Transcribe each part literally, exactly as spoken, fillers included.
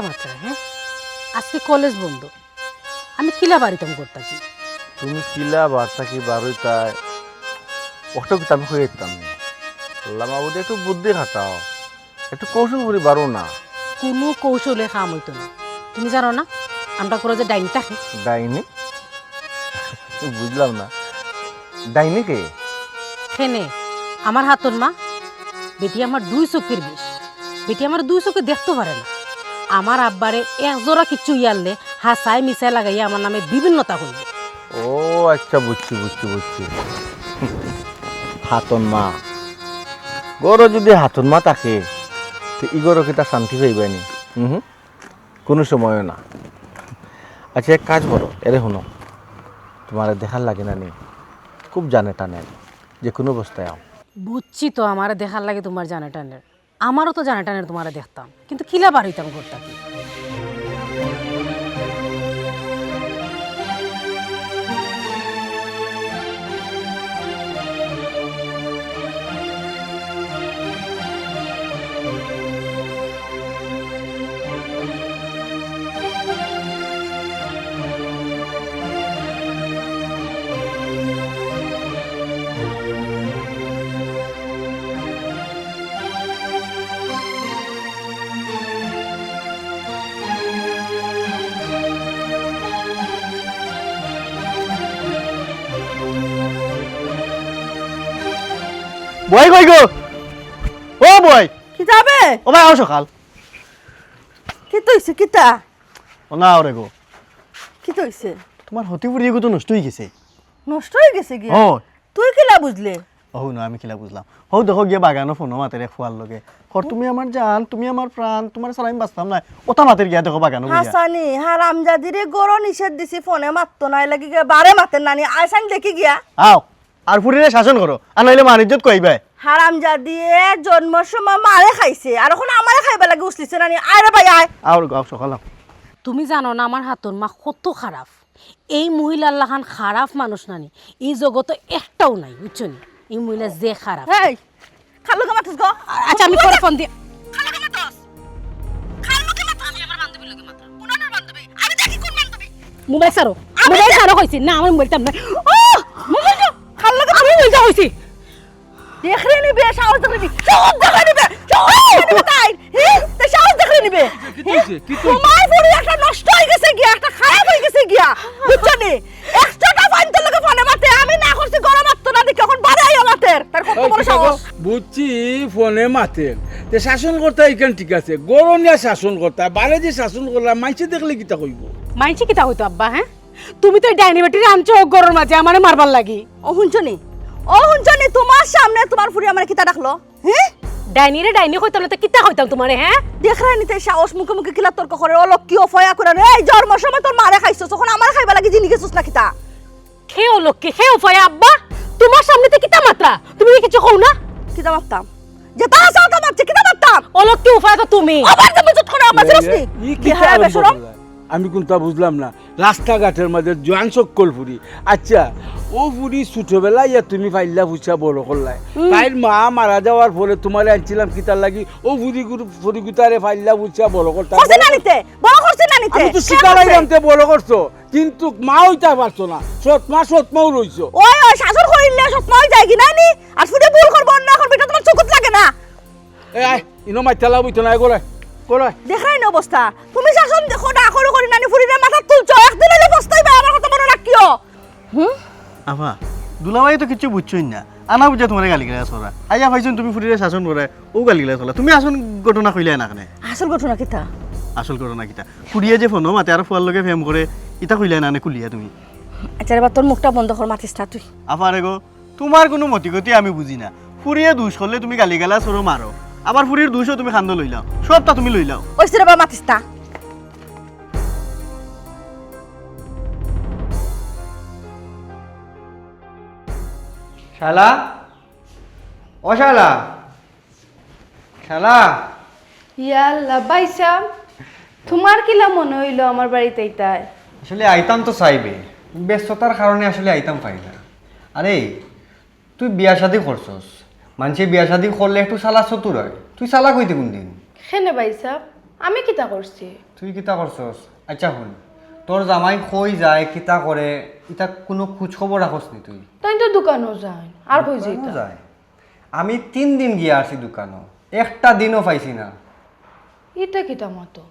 মাত্রা, হ্যাঁ? আজকে কলেজ বন্ধ, আমি কিলা বাড়িতাম করতাম কি? তুমি কিলা বাড়ি থাকি বারইতায়, ওটা কিন্তু আমি কইয়া দিতাম না। আল্লাহ মাবুদ, একটু বুদ্ধি খাটাও, একটু কৌশল করি বারো না। কোনো কৌশলে কাম অইতো না। তুমি জানো না, আমরা করে যে ডাইনি থাকে। ডাইনি? বুঝলাম না, ডাইনি কে? কেনে, আমার হাতর মা, বেটি আমার দুই চোখের বিষ। বেটি আমার দুই চোখে দেখতো পারে না। আমার আব্বারে এক জোড়া কিচ্ছু ইয়ারলে হাসায় মিছায় লাগাইয়া আমার নামে বিভিন্নতা কইব। ও আচ্ছা, বুঝছি, বুঝছি, বুঝছি। হাতর মা, ঘরো যদি হাতর মা থাকে, তো ই ঘরো কিতা শান্তি পাইবানি? হুম, কোনো সময়ও না। আচ্ছা, এক কাজ করো, এরে হুনো, তোমারে দেখার লাগে না নি, খুব জানে টানে, যে কোনো অবস্থায় আও। বুঝছি তো, আমারে দেখার লাগে তোমার জানে টানের। আমারও তো জানে টানের তোমারে দেখতাম, কিন্তু কিলা বাড়িতাম করতাম কি? বই কই গো? ও বই! কিতা বে? ও ভাই, আও সকাল। কিতা অইছে, কিতা? ও না, ওরে গো। কিতা অইছে? তোমার হতি ফুড়ি এগু তো নষ্ট অই গেছে। নষ্ট অই গেছে গিয়া? ও। তুই কিলা বুঝলে? ও না, আমি কিলা বুঝলাম। হউ দেখো গিয়া বাগানো ফোনো মাতের এক ফুয়ার লগে। কর, "তুমি আমার জান, তুমি আমার প্রাণ, তোমার ছাড়া আমি বাঁচতাম না।" ওটা মাতের গিয়া দেখো বাগানো গিয়া। হাসানি, হারামজাদিরে গরো নিষেধ দিছি ফোনে মাততো না, এর লাগি গিয়া বারে মাতের নানি, আইসান দেখি গিয়া। আও, আর ফুড়িরে শাসন করো, আর নাইলে মান ইজ্জত কইবায়। হারামজাদিয়ে জন্মর সময় মারে খাইছে, আর অখন আমারে খাইবার লাগি উছলিছে নানি, আয় রে ভাই আয়। আও, আও, সকাল আও। তুমি জানো না আমার হাতর মা কত খারাপ। এই মহিলার লাখান খারাপ মানুষ নানি, ই জগতো একটাও নাই, বুঝছো নি? এই মহিলা যে খারাপ। এই, কার লগে মাতস গো? আচ্ছা, আমি পরে ফোন দি। কার লগে মাতস? কার লগে মাতস? আমি আমার বান্ধবীর লগে মাতরাম। কোন আমার বান্ধবী? আমি দেখি কোন বান্ধবী? মোবাইল ছাড়ো। আমি মোবাইল দে- ছাড়ো কইছি। না, আমি বলতাম না। ও! মোবাইল দাও। কার লগে আমি বলতে কইছি। দেখরে নিবে, সাহস দেখরে নিবে, সাহস দেখরে নিবে, সাহস দেখরে নিবে তাই। হে? তে সাহস দেখরে নিবে। কিতা অইছে? কিতা অইছে? তোমার ফুড়ি একটা নষ্ট অই গেছে গিয়া, একটা খারাপ অই গেছে গিয়া। বুঝছো নি? একশোটা ফাইন তোর লগে ফোনে মাতে, আমি না করছি, গরো মাততো না দেখি, অখন বারে আইয়া মাতের। তার কত এই বড় কিতা গো? সাহস। বুঝছি, ফোনে মাতের। তে শাসন করতা ইখান ঠিক আছে, গরো নিয়া শাসন করতা, বারে যে শাসন করলা, মাইনষে দেখলে কিতা কইবো? মাইনষে কিতা কইতো আব্বা, হ্যাঁ? তুমি তো এই ডাইনি বেটিরে আনছো ও ঘরর মাঝে আমারে মারবার লাগি। ও হুনছো নি? ও হুনছো নি? তোমার সামনে তোমার ফুড়ি আমারে কিতা ডাকলো? হ্যাঁ? ডাইনিরে ডাইনি কইতাম না তো কিতা কইতাম তোমারে, হ্যাঁ? দেখরায় নি তে সাহস, মুখে মুখে কিলা তর্ক করে, অলক্ষ্মী অপয়া করে, এই জন্মর সময় তোর মারে খাইছস, অখন আমারে খাইবার লাগি জিনি গেছস না কিতা? হে অলক্ষ্মী, হে অপয়া আব্বা, তোমার সামনে তে কিতা মাতরা? তুমি কিচ্ছু কও না? কিতা মাততাম? যেতা আছে ওতা মাতছে, কিতা মাততাম? অলক্ষ্মী অপয়া তো তুমি। আবার যে বুঝত করে আমার, বুঝছস নি? ই কিতা বেহায়া আরম্ভ বেশরম। করলা? আমি কুনতা বুঝলাম না। রাস্তাঘাটর মাঝে জোয়ান সকল ফুড়ি। আচ্ছা, ও ফুড়ি ছোটবেলায় ইয়া তুমি পাইল্লা ফুইচ্ছা বড় করলায়। হুম। তাইর মা মারা যাওয়ার পরে তোমারে আনছিলাম কিতার লাগি? ও ফুড়ি গুরু-, ফুড়ি গুতারে পাইল্লা ফুইচ্ছা বড় করতা। করছে না নিতে, বড় করছে না নিতে। আমি তো শিকারাইলাম তে বড় করছো, কিন্তু মা অইতা পারছো না। সৎ মা, সৎ মাও রইছো। ওই, ওই, শাসন করিলে সৎ মা অই যায় কি না নি? আর ফুড়ি ভুল করবো, অন্যায় করবো, ইটা তোমার চকুত লাগে না। এ আয়, ইনো মাইতালা বইতো না, এগোরে, গোরে। দেখরায় নি অবস্থা। তুমি শাসন দেখো না, করো করি নানি ফুড়িরে মাথাত তুলছো। একদিন অইলে পস্তাইবা, আমার কথা মনো রাখিও। হুম? আফা, দুলাভাই তো কিচ্ছু বুঝছইন না। আনা বুঝা তোমারে গালিগালাজ করা। আইয়া পাইছইন তুমি ফুড়িরে শাসন করায়, অউ গালিগালাজ করা। তুমি আসল ঘটনা কইলায় না কেনে? আসল ঘটনা কিতা? আসল ঘটনা কিতা? ফুড়িয়ে যে ফোনো মাতে আর ফুয়ার লগে প্রেম করে, ইতা কইলায় না নে খুলিয়া তুমি? আচ্ছা রে বা, তোর মুখটা বন্ধ কর, মাতিস না তুই। আফা রে গো, তোমার কুনু মতিগতি আমি বুঝি না। ফুড়িয়ে দুষ করলে তুমি গালিগালাজ করো, মারো, আবার ফুড়ির দুষও তুমি কান্দো লইলাও, সবটা তুমি লইলাও। ওইছে রে বা, মাতিস না। শালা, ও শালা, শালা। ইয়া আল্লাহ, ভাইসাব, তোমার কিলা মনে অইলো আমার বাড়িত আইতায়? আসলে আইতাম তো চাইবে, ব্যস্ততার কারণে আসলে আইতাম পারি না। আরে, তুই বিয়া শাদি করছস, মানষে বিয়া শাদি করলে একটু চালাক চতুর অয়, তুই চালাক অইতে কুনদিন? কেনে ভাইসাব, আমি কিতা করছি? তুই কিতা করছস? আচ্ছা হুন, তোর জামাই কই যায়, কিতা করে, ইতা কুনু খুজ খবর রাখস নি তুই? তাইন তো দোকানো যাইন, আর কই দোকানো যাইতা? যায়। আমি তিন দিন গিয়া আছি দোকানো, একটা দিনও পাইছি না। ইতা কিতা মাতো?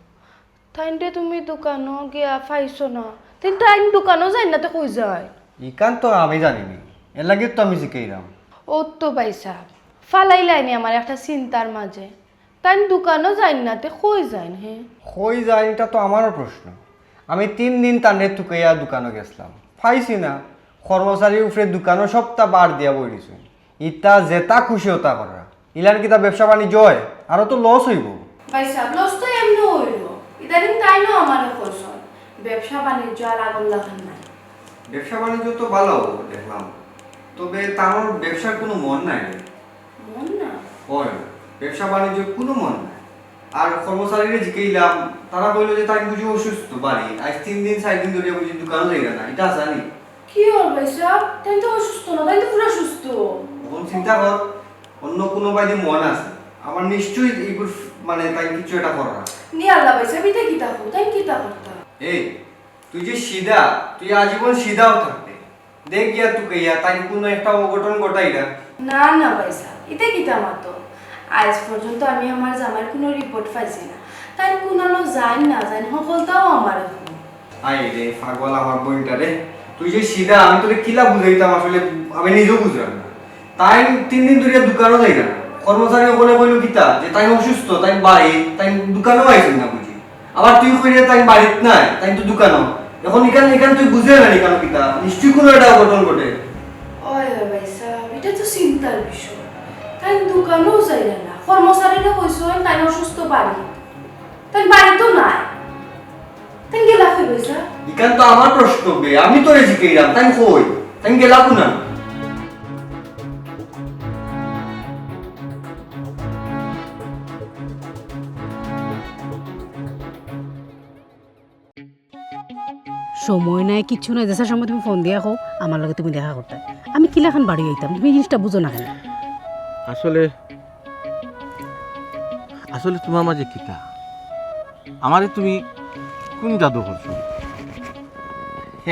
তাইনরে তুমি দোকানো গিয়া পাইছো না? তাইন, তাইন দোকানো যাইন না, তে কই যাইন? ইখান তো আমি জানি নি, এর লাগি তো আমি জিকাইরাম। ও তো ভাইসাব, ফালাইলাইনি আমার একটা চিন্তার মাঝে। তাইন দোকানো যাইন না, তে কই যাইন, হে? কই যাইন, ইটা তো আমারও প্রশ্ন। আমি তিন দিন তানরে তুকাইয়া দোকানো গেছলাম, পাইছি না। কর্মচারীর উপরে দোকানো সবটা বার দিয়া বই রইছইন। ইতা যেতা খুশি অতা কররা। ইলান কিতা ব্যবসা বাণিজ্য অয়? আরো তো লস অইবো। ভাইসাব, লস তো এমনেও অইবো। ইদানিং তাইনও আমারে কইছইন, ব্যবসা বাণিজ্য আর আগর লাখান নাই। ব্যবসা বাণিজ্য তো ভালা দেখলাম, তবে তানর ব্যবসার কুনু মন নাই রে। মন না? অয়, ব্যবসা বাণিজ্য কুনু মন নাই। আর কর্মচারীরে জিকাইলাম, তারা কইলো যে তাইন বুঝি অসুস্থ বাড়ি, আইজ তিন দিন চাইর দিন ধরিয়া বুঝি দোকানো যাইরা না, ইটা হাছা নি? কি অর ভাইসাব? তাইন তো অসুস্থ না, তাইন তো পুরা সুস্থ। অখন চিন্তা কর, অন্য কুনু বায়দি মন আছে। আমার নিশ্চয়ই ইগুর মানে তাইন কিছু একটা কররা। নি আল্লাহ ভাইসাব, ইতা কিতা কও? তাইন কিতা করতা? এই, তুই যে সিধা, তুই আজীবন সিধাউ থাকবে। দেখ গিয়া তুকাইয়া, তাইন কুনু একটা অঘটন ঘটাইরা। না না ভাইসাব, ইতা কিতা মাতো? আইজ পর্যন্ত আমি আমার জামাইর কুনু রিপোর্ট পাইছি না। তাইন কুনানো যাইন না যাইন, হকলতাউ আমারে কইন। আয় রে পাগল আমার বইনটা রে, তুই যে সিধা, আমি তোরে কিলা বুঝাইতাম আসলে আমি নিজেও বুঝরাম না। তাইন তিন দিন ধরিয়া দোকানো যাইরা না। কর্মচারী অকলে কইলো কিতা যে তাইন অসুস্থ, তাইন বাড়ি, তাইন দোকানো আইছইন না বুঝি। আবার তুই কইরে তাইন বাড়িত নাই, তাইন তো দোকানো। অখন ইখান, ইখান তুই বুঝরে না নি ইখান কিতা? নিশ্চয়ই কুনু একটা অঘটন ঘটে। অয়, অয় ভাইসাব, ইটা তো চিন্তার বিষয়। তাইন দোকানো যাইরা না, কর্মচারীরে কইছইন তাইন অসুস্থ বাড়ি, তাইন বাড়িত নাই। তাইন গেলা কই ভাইসাব? ইখান তো আমার প্রশ্ন বে, আমি তোরে জিকাইরাম, তাইন কই? তাইন গেলা কুনান? সময় নাই, কিচ্ছু নাই, যেছা সময় তুমি ফোন দিয়া কও, আমার লগে তুমি দেখা করতায়। আমি কিলাখান বাড়ি আইতাম, তুমি ই জিনিসটা বুঝো না কেনে? আসলে, আসলে তুমার মাঝে কিতা? আমারে তুমি কুন জাদু করছো?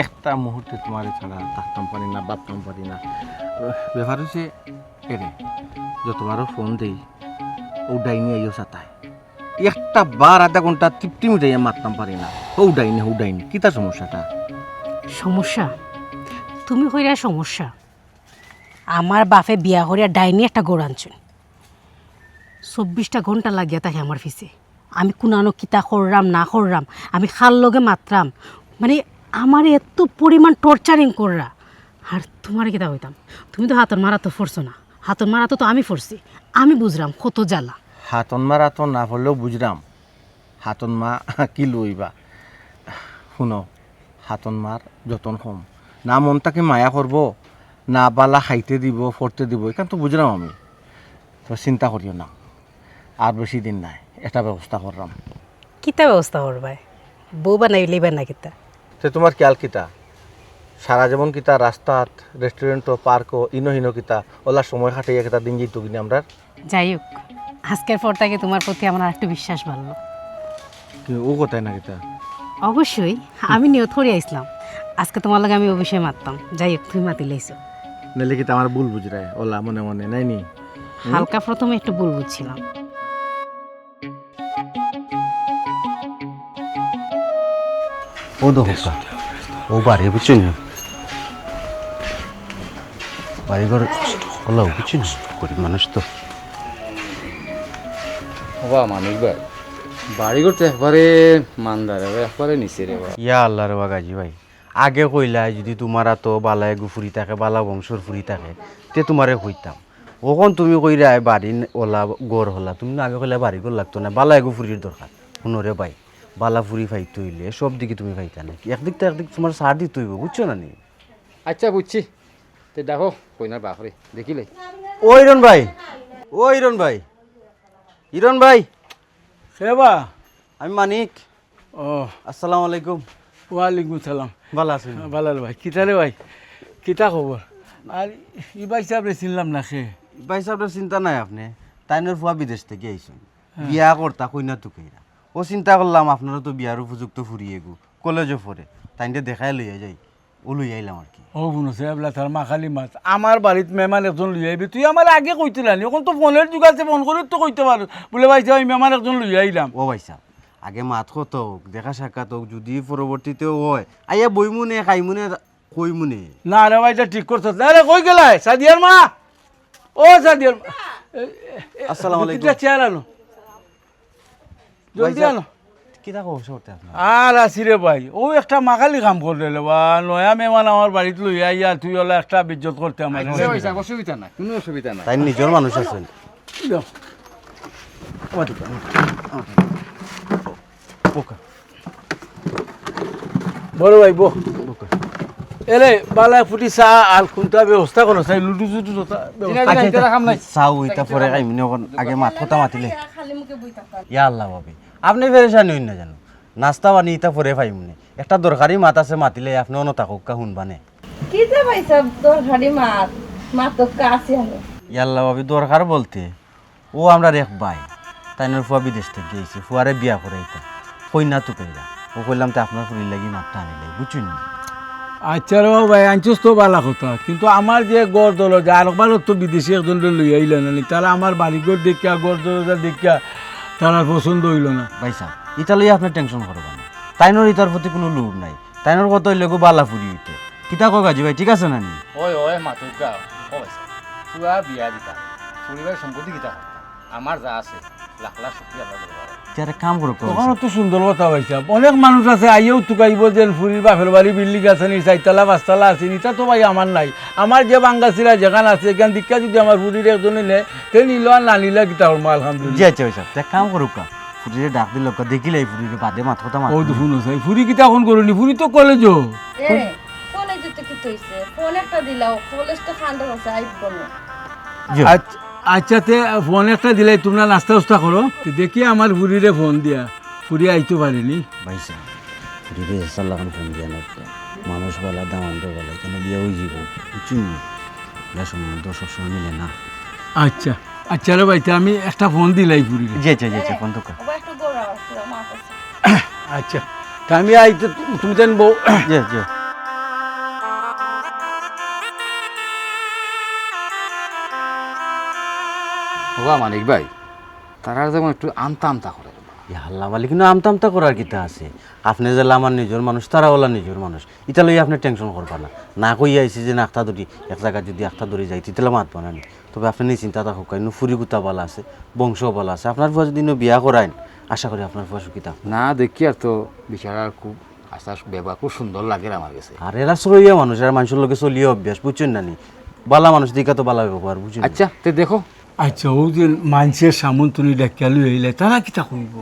একটা মুহূর্তে তুমারে ছাড়া থাকতাম পারি না, ভাবতাম পারি না। ব্যাপার অইছে, এরে, যতবারও ফোন দেই, অউ ডাইনি আইয়া ছাতায়। একটা বার আধা ঘন্টা তৃপ্তি মিটাইয়া মাততাম পারি না। হউ ডাইনি, হউ ডাইনি, কিতা সমস্যাটা? সমস্যা? তুমি কইরায় সমস্যা? আমার বাপে বিয়া করিয়া ডাইনি একটা ঘর আনছইন। চব্বিশটা ঘন্টা লাগিয়া থাকে আমার পিছে। আমি কুনানো কিতা কররাম না কররাম, আমি কার লগে মাতরাম, মানে, আমারে এত পরিমাণ টর্চারিং কররা। আর তুমারে কিতা কইতাম, তুমি তো হাতর মারা তো পড়ছো না, হাতর মারা তো, তো আমি পড়ছি, আমি বুঝরাম কত জ্বালা। হাতর মারা তো না পড়লেও বুঝরাম, হাতন মা কিলা অইবা? হুনো, হাতন মার যতন কম। না মন থাকি মায়া করবো, না বালা খাইতে দিবো, পড়তে দিবো, ইখান তো বুঝরাম আমি। তো চিন্তা করিও না, আর বেশি দিন নাই, একটা ব্যবস্থা কররাম। কিতা ব্যবস্থা করবায়? বউ বানাইলিবায় না কিতা? তে তুমার খিয়াল কিতা? সারা জীবন কিতা রাস্তাত, রেস্টুরেন্টো, পার্কো, ইনো হিনো কিতা, অলা সময় কাটাইয়া কিতা দিন যাইতো কিনা আমরার? যাই হউক, আইজকের পর থাকি তুমার প্রতি আমার আরেকটু বিশ্বাস বাড়লো। কি অউ কথায় না কিতা? অবশ্যই, আমি নিয়ত করি আইছলাম, আইজকে তুমার লগে আমি অউ বিষয়ে মাততাম। যাই হউক, তুমি মাতিলাইছো। নাইলে কিতা আমারে ভুল বুঝরায়, অলা মনে মনে, নায় নি? হুম? হালকা প্রথমে একটু ভুল বুঝছিলাম। ও দেখো, ও বাড়ি বুঝছো নি? বাড়িঘর অলা বুঝছো নি? গরিব মানুষ তো। ওবা মানিক ভাই, বাড়িঘর তো একবারে মান্দার, একবারে নিচে রে বা। ইয়া আল্লাহ রে বা গাজী ভাই, আগে কইলায় যুদি তুমার আতো বালা এগু ফুরি থাকে, বালা বংশর ফুরি থাকে, তে তুমারে কইতাম। অখন তুমি কইরায় বাড়ি অলা, ঘর অলা, তুমি না আগে কইলায় বাড়িঘর লাগতো না, বালা এগু ফুরির দরকার। হুনো রে ভাই, বালা ফুরি পাইতে অইলে সব দিকে তুমি পাইতায় না। একদিক তো একদিক তুমার ছাড় দিতে অইবো, বুঝছো না নি? আইচ্ছা, বুঝছি। তে দেখো, কইনার বাপরে, দেখিলে। ও ইরন ভাই, ও ইরন ভাই, ইরন ভাই। কে বা? আমি মানিক। ও। আসসালামু আলাইকুম। ওয়ালাইকুম সালাম। ভালা আছইন? ভালা রে ভাই। কিতা রে ভাই? কিতা খবর? আর ই ভাইসাবরে চিনলাম না কে? ই ভাইসাবরে চিনতা নায় আপনে? তাইনর ফুয়া বিদেশ থাকি আইছইন। হ্যাঁ। বিয়া করতা, কইনা তুকাইরা। ও চিন্তা করলাম, আপনারও তো বিয়ার উপযুক্ত ফুরি এগু, কলেজও পড়ে, তাইনরে দেখাই লইয়া যাই, ও লইয়া আইলাম আর কি। ও হুনো, সে এবলা তার মাখালি মাত। আমার বাড়িত মেহমান একজন লইয়া আইবে, তুই আমারে আগে কইতে নানি, অখন তো ফোনের যুগ আছে, ফোন করি তো কইতে পারো, বুলে, "ভাইসাব, আমি মেহমান একজন লইয়া আইলাম।" ও ভাইসাব, আগে মাত কথা অউক, দেখা সাক্ষাৎ অউক, যুদি পরবর্তীতে অয়, আইয়া বইমুনে, খাইমুনে, কইমুনে। না রে ভাই, ইটা ঠিক করছস না। আরে, কই গেলায়? সাদিয়ার মা, ও সাদিয়ার মা। এ, এ, এ, আসসালামু আলাইকুম। দুইটা চেয়ার আনো। জলদি ভাইসাব, আনো। কিতা খবর করতে আপনার? আর আছি রে ভাই, ও একটা মাখালি কাম করলে রে বা, নয়া মেহমান আমার বাড়িত লইয়া আইয়া তুই অলা একটা বেইজ্জত করতে আমার। আচ্ছা ভাইসাব, অসুবিধা নাই, কুনু অসুবিধা নাই। তাইন নিজর মানুষ আছইন। যাও। আমার দিকে, আমার দিকে, আমার দিকে। বউক্কা। বড় ভাই, বউ। বউক্কা। এরে, বালা ফুটি চা আর কুন্তা ব্যবস্থা করো, চাই লুডু চুডু জোতা ব্যবস্থা। জি না, জি না, আচ্ছা, ইতা রাখাম নাই। চাও, ইতা পরে খাইমুনে, অখন আগে মাত কথা মাতিলে। খালি মুখে বই থাকতাম। ইয়া আল্লাহ ভাবি, আপনে পেরেশানি অইন না জানো, নাস্তা পানি ইতা পরে পাইমুনে। একটা দরকারি মাত আছে, মাতিলে আপনে অনো থাকউক্কা, হুনবানে। কিতা ভাইসাব, দরকারি মাত? মাতউক্কা, আছি আমি। ইয়াল্লা ভাবি, দরকার বলতে, ও আমরার এক ভাই, তাইনর ফুয়া বিদেশ থাকি আইছে, ফুয়ারে বিয়া করাইতা, কইনা তুকাইরা। ও কইলাম, তে আপনার ফুরির লাগি মাতটা আনিলাই, বুঝছইন নি? আচ্ছা রে বা ভাই, আনছস তো বালা কথা, কিন্তু আমার যে ঘর দরজা, আরকবার তো বিদেশি একজনরে লইয়া আইলা না নি, তারা আমার বাড়ি ঘর দেখিয়া, ঘর দরজা দেখিয়া, তারার পছন্দ অইলো না। ভাইসাব, ইতা লইয়া আপনে tension করবা না, তাইনর ইতার প্রতি কুনু লোভ নাই। তাইনর কথা অইলে গো বালা ফুরি অইতো। কিতা কও গাজী ভাই, ঠিক আছে না নি? ওই, ওই, মাতুক্কা, ও ভাইসাব, ফুয়া বিয়া দিতা, ফুরির বায় সম্পত্তি কিতা করতা? আমার যা আছে, লাখ লাখ শুকরিয়া আল্লার দরবারো। তে আরেক কাম করউক্কা। অখানো তো সুন্দর কথা ভাইসাব। অনেক মানুষ আছে, আইয়াউ তুকাইবো যেন ফুরির বাপর বাড়ি building আছে নি, চাইরতলা পাঁচতলা আছে নি, ইতা তো ভাই আমার নাই। আমার যে ভাঙ্গাচিরা যেখান আছে, ইখান দেখিয়া যুদি আমার ফুরির একজনে নেয়, তে নিলো আর না নিলো কিতা করমু, আলহামদুলিল্লাহ। জি আচ্ছা ভাইসাব, তে এক কাম করউক্কা। ফুরিরে ডাক দিলাউক্কা, দেখিলাই ফুরিরে, বাদে মাত কথা মাত। ও তো হুনো চাই, ফুরি কিতা অখন করইন নি? ফুরি তো কলেজো। এ, কলেজো তো কিতা অইছে? ফোন একটা দিলাও, কলেজ তো খান্ডা আছে, আইবো না। জি। আচ্ছা, আচ্ছা, তে ফোন একটা দিলাই, তুমরা নাস্তা উস্তা করো। তে দেখি আমার ফুরিরে ফোন দিয়া, ফুরি আইতো পারে নি। ভাইসাব, ফুরিরে যেসার লাখান ফোন দিয়া না, মানুষ বালা, দামান্দও বালা, ইখানো বিয়া অইযিবো, বুঝছইন নি? বিয়ার সময় তো সবসময় মিলে না। আচ্ছা, আচ্ছা রে ভাই, তে আমি একটা ফোন দিলাই ফুরিরে। জি, জি, জি, জি, ফোন তো কর। ও ভাই, একটু ঘুরাও, ঘুরাও, মা কাছে। আচ্ছা, তে আমি আই, তো তুমি জান বউ। জি, জি। ও বা মানিক ভাই, তারার যেমন একটু আমতা আমতা করে। ইয়া আল্লাহ, মালিক, কিন্তু আমতা আমতা করার কিতা আছে? আপনে যেলা আমার নিজর মানুষ, তারা অলা নিজর মানুষ। ইতা লইয়া আপনে tension করবা না। না কইয়া আইছি যে না আখতা ধরি, এক জাগাত যুদি আখতা ধরি যাই, তিতালে মাতবা না নি। তবে আপনে নিশ্চিন্তা থাকউক্কা, ইনো ফুরি গুতা বালা আছে, বংশ বালা আছে। আপনার ফুয়া যুদি ইনো বিয়া করাইন, আশা করি আপনার ফুয়া সুখী থাকবো। না, দেখি আর তো বিচারার খুব আচার ব্যবহার খুব সুন্দর লাগের আমার গেছে। আর এরা সরইয়া মানুষ, এরা মানষর লগে চলিয়া অভ্যাস, বুঝছইন না নি? বালা মানুষ দেখিয়া তো বালা ব্যবহার, বুঝছইন নি? আচ্ছা, তে দেখো, আচ্ছা, অউ যে মানষর সামন তুমি ডাকিয়া লই আইলায়, তারা কিতা কইবো?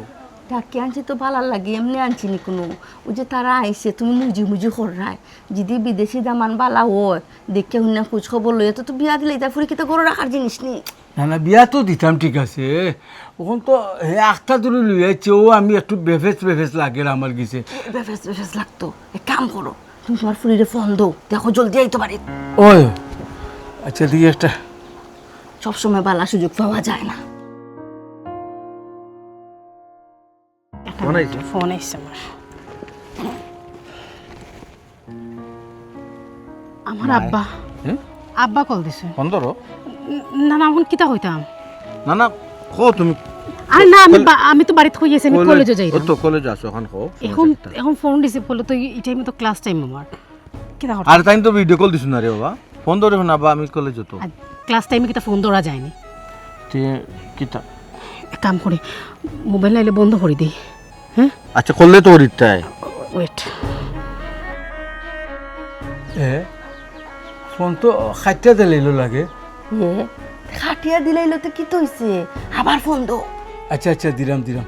ডাকিয়া আনছি তো বালার লাগি, এমনে আনছি নি কুনু। অউ যে তারা আইছে, তুমি মুজি মুজি কররায়। যুদি বিদেশি দামান বালা অয়, দেখিয়া হুনিয়া খুজ খবর লইয়া তো, তো বিয়া দিলে ইতা ফুরি কিতা ঘরো রাখার জিনিস নি। না, না, বিয়া তো দিতাম, ঠিক আছে। অখন তো হে আখতা ধরি লই আইছে, অউ আমি একটু বেফেস বেফেস লাগের আমার গেছে। বেফেস বেফেস লাগতো? এক কাম করো, তুমি তুমার ফুরিরে ফোন দেও, দেখো জলদি আইতো পারে। ওই, আচ্ছা, দেখি একটা। সবসময় বালা সুযোগ পাওয়া যায় না। একটা ফোন আইছে? মিনিট, ফোন আইছে আমার। আমার নাই। আব্বা। হুম? আব্বা কল দিছে। ফোন ধরো। উম, না, না, অখন কিতা কইতাম? না, না, কও তুমি। আরে না, আমি কল-, বা-, আমি তো বাড়িত কই আছি, আমি কলেজ-, কলেজো যাই। ও তো কলেজো আছো, অখন কও, সমস্যা অখন, কিতা? অখন ফোন দিছে, বলে তো এই টাইমে তো ক্লাস টাইম আমার। কিতা করতাম? আরে তাইন তো ভিডিও কল দিছো না রে বাবা। ফোন ধরে না, আব্বা, আমি কলেজো তো। আর ক্লাস টাইমে কিতা ফোন ধরা যায়নি? তে কিতা? এক কাম করি, মোবাইল নাইলে বন্ধ করি দেই। হ্যাঁ? আচ্ছা, করলে তো ওর ইচ্ছায়। ওয়েট। এ, ফোন তো কাটিয়া দিলাইলো লাগে। এ, কাটিয়া দিলাইলো তো কিতা অইছে? আবার ফোন দেও। আচ্ছা, আচ্ছা, দিরাম, দিরাম।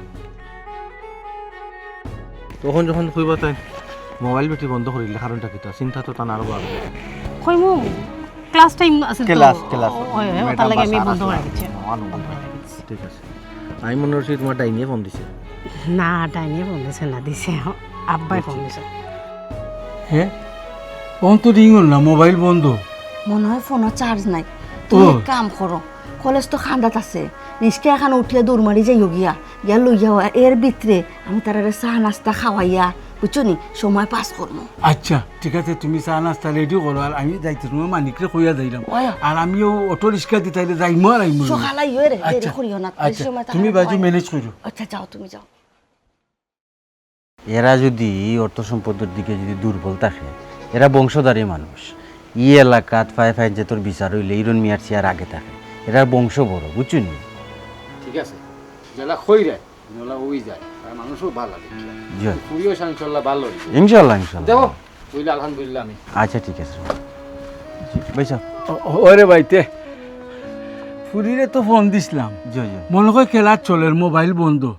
তখন যখন কইবা তাই মোবাইল বেটি বন্ধ করিলে কারণটা কিতা? চিন্তা তো তান আরো বাড়বে। কইমু, ক্লাস টাইম আছে তো। Class, class. ওই, ওই, ওটার লাগি আমি বন্ধ করি দিছি। ঠিক আছে। আমি মনে করছি তুমার ডাইনিয়ে ফোন দিছে। না, ডাইনিয়ে ফোন দিছে না, দিছে আব্বায় ফোন দিছে। হে? ফোন তো রিং অর না, মোবাইল বন্ধ। মনে অয় ফোনো চার্জ নাই। তুমি ও। এক কাম করো, কলেজ তো খান্দাত আছে, নিচকা এখান উঠিয়া দৌড় মারি যাইও গিয়া, গিয়া লইয়া আও, এর ভিতরে আমি তারারে চা নাস্তা খাওয়াইয়া, বুঝছো নি, সময় পাস করমু। আচ্ছা, ঠিক আছে, তুমি চা নাস্তা রেডি করো, আর আমি যাইতে সময় মানিকরে কইয়া যাইলাম। ওই। আর আমিও অটো রিক্সা দি তাইলে যাইমু আর আইমু। সকাল আইও রে, দেরি আচ্ছা, করিও না, আচ্ছা, সময় তুমি তারা বাজু কইয়া। ম্যানেজ করো। আচ্ছা, যাও, তুমি যাও। এরা যদি অর্থ সম্পদর দিকে যদি দুর্বল থাকে, এরা বংশধারী মানুষ, ই এলাকাত ফায় ফায় যে তোর বিচার হইলে ইরন মিয়ার চেয়ার আগে থাকে, এরার বংশ বড়, বুঝছো নি? ঠিক আছে, যেলা কইরা, যেলা ওই যায়, আর মানুষও ভালা লাগে। জি। ফুরিও ইনশাল্লাহ ভালা হইবে। ইনশাল্লাহ, ইনশাল্লাহ। দেখো, হইলে আলহামদুলিল্লাহ আমি। আচ্ছা, ঠিক আছে। জি, ভাই সাহেব। ও, ও, ওরে ভাই, তে ফুরিরে তো ফোন দিছিলাম। জি, জি। মনে হয় খেলা চলের, মোবাইল বন্ধ।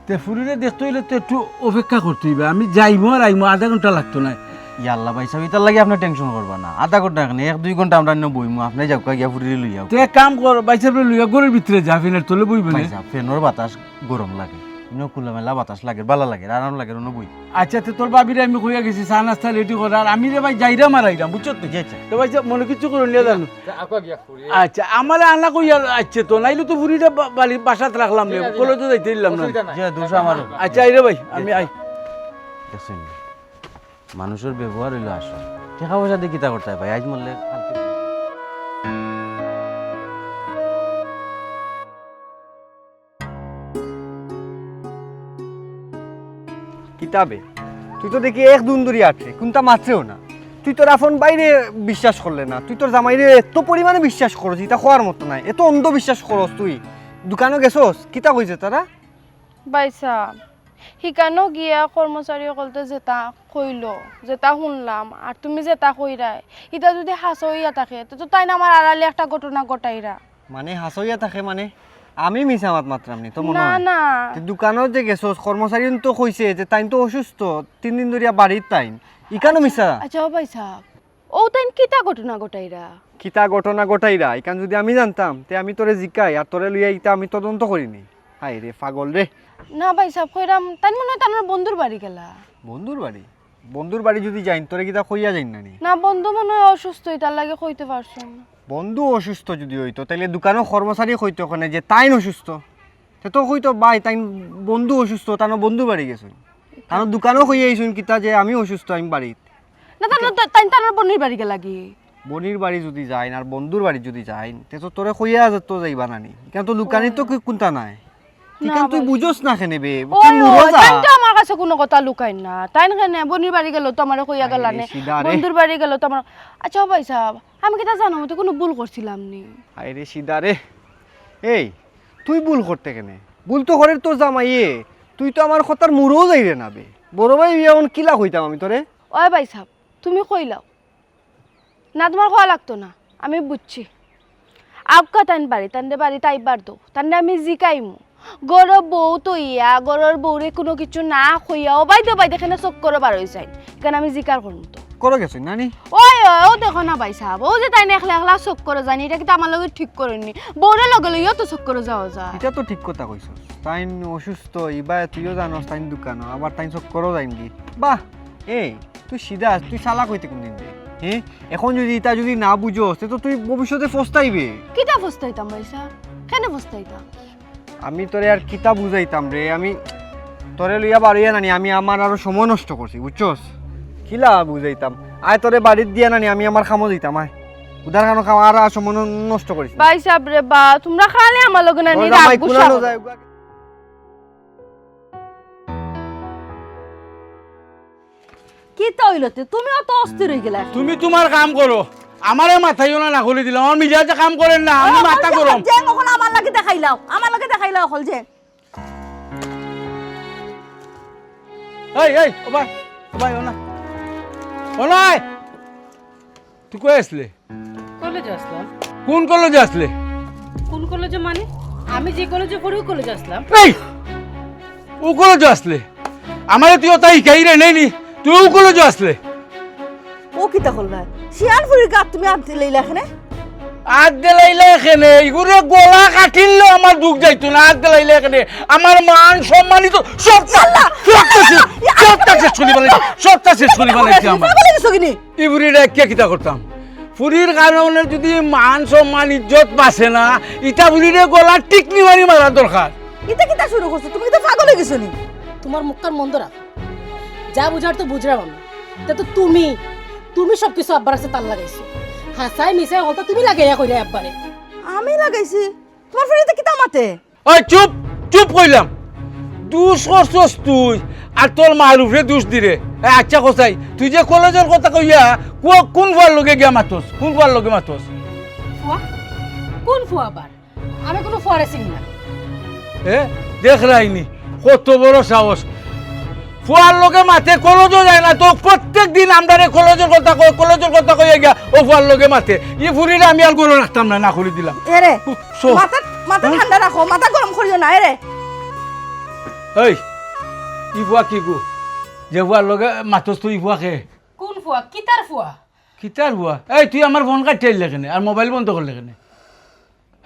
তে ফুরিরে দেখতে হইলে তো একটু অপেক্ষা করতে হইবে। আমি যাইমু আর আইমু, আধা ঘন্টা লাগতো না। ইয়াল্লা ভাই সাহেব, ইতার লাগি আপনে টেনশন করবা না। আধা ঘন্টা কেনে, এক দুই ঘন্টা আমরা অন্য বইমু, আপনে যাউক্কা গিয়া ফুরিরে লইয়া। তে এক কাম কর, ভাই সাহেবরে লইয়া ঘরর ভিতরে যা, ফ্যানর তলে বইবে না। ভাই সাহেব, ফ্যানর বাতাস গরম লাগে, ইনো খোলামেলা বাতাস লাগে, ভালা লাগে, আরাম লাগে, অন্য বই। আচ্ছা, তে তোর ভাবিরে আমি কইয়া গেছি চা নাস্তা রেডি করার, আর আমি রে ভাই যাইরাম আর আইরাম, বুঝছো তো? জি, আচ্ছা। তো ভাই সাহেব, মনে কিছু করো নিয়ে জানো। আচ্ছা, আমারে আনা কইয়া আইছে তো, নাইলে তো ফুরিটা বা-, বাড়ি, বাসাত রাখলাম রে, জি, জি, জি। কলেজে যাইতে দিলাম না। অসুবিধা নাই। জি, দোষ আমারও। আচ্ছা, আইরে ভাই, আমি আই। দেখছেন নি? মানুষের ব্যবহার হইলো আসল। টাকা পয়সা দিয়ে কিতা করতে হয় ভাই? আইজ মরলে কালকে। কিতাবে? তুই তো দেখি এক দুন ধরি আটরে, কোনটা মাতরেও না। তুই তোর আপন ভাইরে বিশ্বাস করলে না, তুই তোর জামাইরে এত পরিমাণে বিশ্বাস করস, ইটা কওয়ার মতো নায়, এত অন্ধবিশ্বাস করস তুই। দোকানো গেছস, কিতা কইছে তারা? ভাইসাব, হিকানো গিয়া কর্মচারী অকলতে যেতা কইলো, যেতা হুনলাম, আর তুমি যেতা কইরায়, ইতা যুদি হাছা অইয়া থাকে, তে তো তাইন আমার আড়ালে একটা ঘটনা ঘটাইরা। মানে হাছা অইয়া থাকে মানে? আমি মিছা মাত মাতরাম নি, তো মনে না, অয়? না। তে দোকানো যে গেছস, কর্মচারী তো কইছে যে তাইন তো অসুস্থ, তিন দিন ধরিয়া বাড়িত তাইন। ইকানো মিছা? আচ্ছা, ও ভাইসাব, ও তাইন কিতা ঘটনা ঘটাইরা? কিতা ঘটনা ঘটাইরা? ইকান যুদি আমি জানতাম, তে আমি তোরে জিকাই, আর তোরে লইয়া ইতা আমি তদন্ত করি নি। হায় রে, পাগল রে। না ভাইসাব, কইরাম, তাইন মনে অয় তান বন্ধুর বাড়ি গেলা। বন্ধুর বাড়ি? বন্ধুর বাড়ি যুদি যাইন, তোরে কিতা কইয়া যাইন না নি? না, বন্ধু মনে অয় অসুস্থ, ইতার লাগি কইতে পারছইন না। বন্ধু অসুস্থ যুদি অইতো, তাইলে দোকানো কর্মচারী কইতো কেনে যে তাইন অসুস্থ। তে তো কইতো, "ভাই, তাইন বন্ধু অসুস্থ, তান বন্ধুর বাড়ি গেছইন।" তান দোকানো কইয়া আইছইন কিতা যে, "আমি অসুস্থ, আমি বাড়িত।" না, তান, তাইন তান বনির বাড়ি গেলা গি? বনির বাড়ি যুদি যাইন আর বন্ধুর বাড়ি যুদি যাইন, তে তো তোরে কইয়া তো যাইবা না নি। ইকান তো লুকানি তো কুন্তা নাই। না, ইকান তুই বুঝোস না কেনে বে? ওই, তুই মুরো যা। তাইন তো আমার কাছে কুনু কথা লুকাইন না। তাইন কেনে বনির বাড়ি গেলো তো আমারে কইয়া গেলা নে। সিধা রে। বন্ধুর বাড়ি গেলো তো আমার। আচ্ছা, ও ভাইসাব, আমি কিতা জানো মতে কুনু ভুল করছিলাম নি? হায় রে সিধা রে। এই, তুই ভুল করতে কেনে? ভুল তো করের তোর জামাইয়ে। তুই তো আমার কথার মুরো যাইরে না বে। বড় ভাই অইয়া অখন কিলা কইতাম আমি তোরে? ওই ভাইসাব, তুমি কইলাও। না, তুমার কওয়া লাগতো না, আমি বুঝছি। আউক্কা তান বাড়ি, তানরে বাড়িত আইবার দেও, তানরে আমি জিকাইমু। ঘরো বউ থইয়া, ঘরর বউরে কুনু কিছু না কইয়া, ওবায়দি ওবায়দি কেনে চক্করো বার অই যাইন, ইখান আমি জিকার করমু তো। চক্করো গেছইন না নি? ওই, ওই, ও দেখো না ভাইসাব, ও যে তাইন একলা একলা চক্করো যাইন, ইটা কিতা আমার লগে ঠিক করইন নি? বউরে লগে লইয়াও তো চক্করো যাওয়া যায়। ইটা তো ঠিক কথা কইছস, তাইন অসুস্থ, ইবায় তুইও জানোস তাইন দোকানো, আবার তাইন চক্করো যাইন গি। বাহ, এই, তুই সিধা, তুই চালাক অইতে কুনদিন রে? হে? অখন যুদি ইতা যুদি না বুঝোস, তে তো তুই ভবিষ্যতে পস্তাইবে। কিতা পস্তাইতাম ভাইসাব? কেনে পস্তাইতাম? আমি তোরে আর কিতা বুঝাইতাম রে? আমি তোরে লইয়া বারইয়া না নি, আমি আমার আরো সময় নষ্ট করছি, বুঝছস? কিলা বুঝাইতাম? আয় তোরে বাড়িত দিয়া না নি, আমি আমার কামো যাইতাম, আয়। উদার কানো কাম আর, আর সময় ন-, নষ্ট করিস না। ভাইসাব রে বা, তুমরা খালি আমার লগে না নি, ওর রাগ জামাই গুসা কুনানো করো। যায়, উগা- কিতা অইলো তে? তুমি অত অস্থির অই গেলা। তুমি তুমার কাম করো, আমারে মাথাইও না, না করি দিলাম। আমার মিজাজে কাম করের না, আমি মাথা গরম। যে অখন আমার লগে দেখাইলাও, আমার লগে দেখাইলাও অকল যে। এই, এই, ও ভাই, ও ভাই, ও না। ও নয়। তুই কই আছলে? কলেজে আছলাম। কুন কলেজে আছলে? কুন কলেজে মানে? আমি যে কলেজে পড়ি, অউ কলেজে আছলাম। এই! অউ কলেজে আছলে? আমারে তুই অতা হিকাইরে নাই নি? তুই অউ কলেজে আছলে? ও কিতা করলা? শিয়ান ফুরির গাত তুমি আত দিলাইলা কেনে? আত দিলাইলা কেনে? ইগুরে গলা কাটিলেও আমার দুখ যাইতো না, আত দিলাইলা কেনে? আমার মান সম্মানিত সবতা, আল্লাহ! সবতা শেষ, সবতা শেষ করি ফালাইছে, সবতা শেষ করি ফালাইছে আমার। পাগল অই গেছো কিনি? ই বুড়িরে কিয়া কিতা করতাম? ফুরির কারণে যদি মান সম্মান ইজ্জত বাঁচে না, ইতা ফুরিরে গলাত টিকনি মারি মারা দরকার। ইতা কিতা শুরু করছো? তুমি কিতা পাগল অই গেছো নি? তুমার মুখখান বন্ধ রাখো। যা বুঝার তো বুঝরাম আমি। তে তো তুমি, তুমি সব কিছু আব্বার কাছে তার লাগাইছো। হাছাই মিছাই হকলতা তুমি লাগাইয়া কইরায় আব্বারে। আমি লাগাইছি? তুমার ফুরিয়ে ইতা কিতা মাতে? ওই চুপ, চুপ কইলাম। দুষ করছস তুই, আর তোর মার উপরে দুষ দিরে। এ, আচ্ছা কছাই, তুই যে কলেজর কথা কইয়া কু-, কুন ফুয়ার লগে গিয়া মাতস? কুন ফুয়ার লগে মাতস? ফুয়া? কুন ফুয়া আবার? আমি কুনু ফুয়ারে চিনি না। এ, দেখরায়নি, কত বড় সাহস। ফুয়ার লগে মাতে, কলেজো যায় না তো, প্রত্যেক দিন আমরারে কলেজর কথা কয়, কলেজর কথা কইয়া গিয়া অউ ফুয়ার লগে মাতে। ই ফুরিরে আমি আর ঘরো রাখতাম না, না করি দিলাম। এরে, মাথা, মাথা ঠান্ডা রাখো, মাথা গরম করিও না, এরে। এই, ই ফুয়া কিগু? যে ফুয়ার লগে মাতস তুই, ই ফুয়া কে? কুন ফুয়া? কিতার ফুয়া? কিতার ফুয়া? এই, তুই আমার ফোন কাটিলাইলে কেনে? আর মোবাইল বন্ধ করলে কেনে?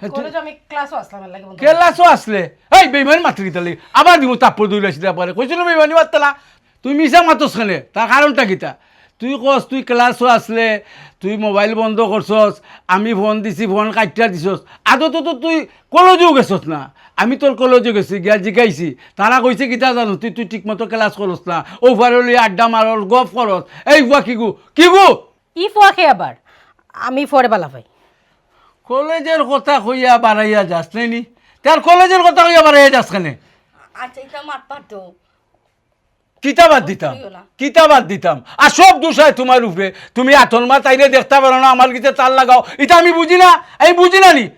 হে, তুই কলেজো আমি ক্লাসো আছলাম, এর লাগি বন্ধ করছি। ক্লাসো আছলে? এই, বেইমানি মাতরে কিতার লাগি? আবার দিমু থাপ্পড় দুই লাইছি তারপরে। কইছি না বেইমানি মাততাম না? তুই মিছা মাতস কেনে? তার কারণটা কিতা? তুই কস তুই ক্লাসো আছলে, তুই মোবাইল বন্ধ করছস, আমি ফোন দিছি, ফোন কাটিয়া দিছস। আদতে তো তুই কলেজো গেছস না, আমি তোর কলেজো গেছি, গিয়া জিকাইছি। তারা কইছে কিতা জানো? তুই, তুই ঠিকমতো ক্লাস করস না, অউ ফুয়ারে লইয়া আড্ডা মারস, গফ করস। এই ফুয়া কিগু? কিগু? ই ফুয়া কে আবার? আমি ফুয়ারে বালা পাই। কলেজর কথা কইয়া বারাইয়া যাস নায়নি? তে আর কলেজর কথা কইয়া বারাইয়া যাস কেনে? আচ্ছা, ইতা মাত বাদ দেও। কিতা বাদ দিতাম? কইও না। কিতা বাদ দিতাম? আর সব দুষ অয় তুমার উপরে। তুমি আতর মা তাইরে দেখতা পারো না, আমার গেছে তার লাগাও। ইতা আমি বুঝি না, আমি বুঝি না নি।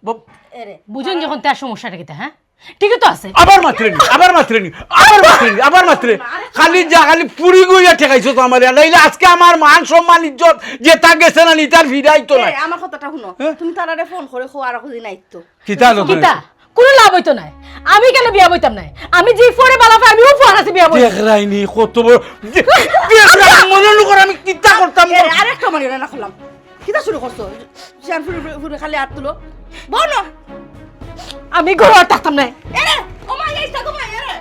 ব- এরে। বুঝইন যখন, তে আর সমস্যাটা কিতা, হ্যাঁ? ঠিকই তো আছে। আবার মাতরে নি, আবার মাতরে নি, আবার মাতরে নি, আবার মাতরে। খালি যা, খালি ফুরি গইয়া ঠেকাইছো তো আমারে। নাইলে আজকে আমার মান সম্মান ইজ্জত যেতা গেছে না নি, ইতা আর ফিরাইতো না। এ, আমার কথাটা হুনো। হ্যাঁ? তুমি তারারে ফোন করি কও আর খুঁজি নাই তো। কিতা হলো? কিতা? কুনু লাভ অইতো নায়। আমি কেনে বিয়া বইতাম নায়? আমি যে ফুয়ারে বালা পাই, আমি অউ ফুয়ার কাছে বিয়া বইতাম। দেখরায়নি কত বড়, দে-, দেখরায়নি মনে মনে করে আমি কিতা করতাম। এ, আরেকটা মারিও না, না করলাম। কিতা শুরু করছো? শিয়ান ফুরি, ফুরি, ফুরি খালি আত তুলো। বলো। আমি ঘরো আর থাকতাম নায়। এরে, ও মা, এই থাকো মা, এরে।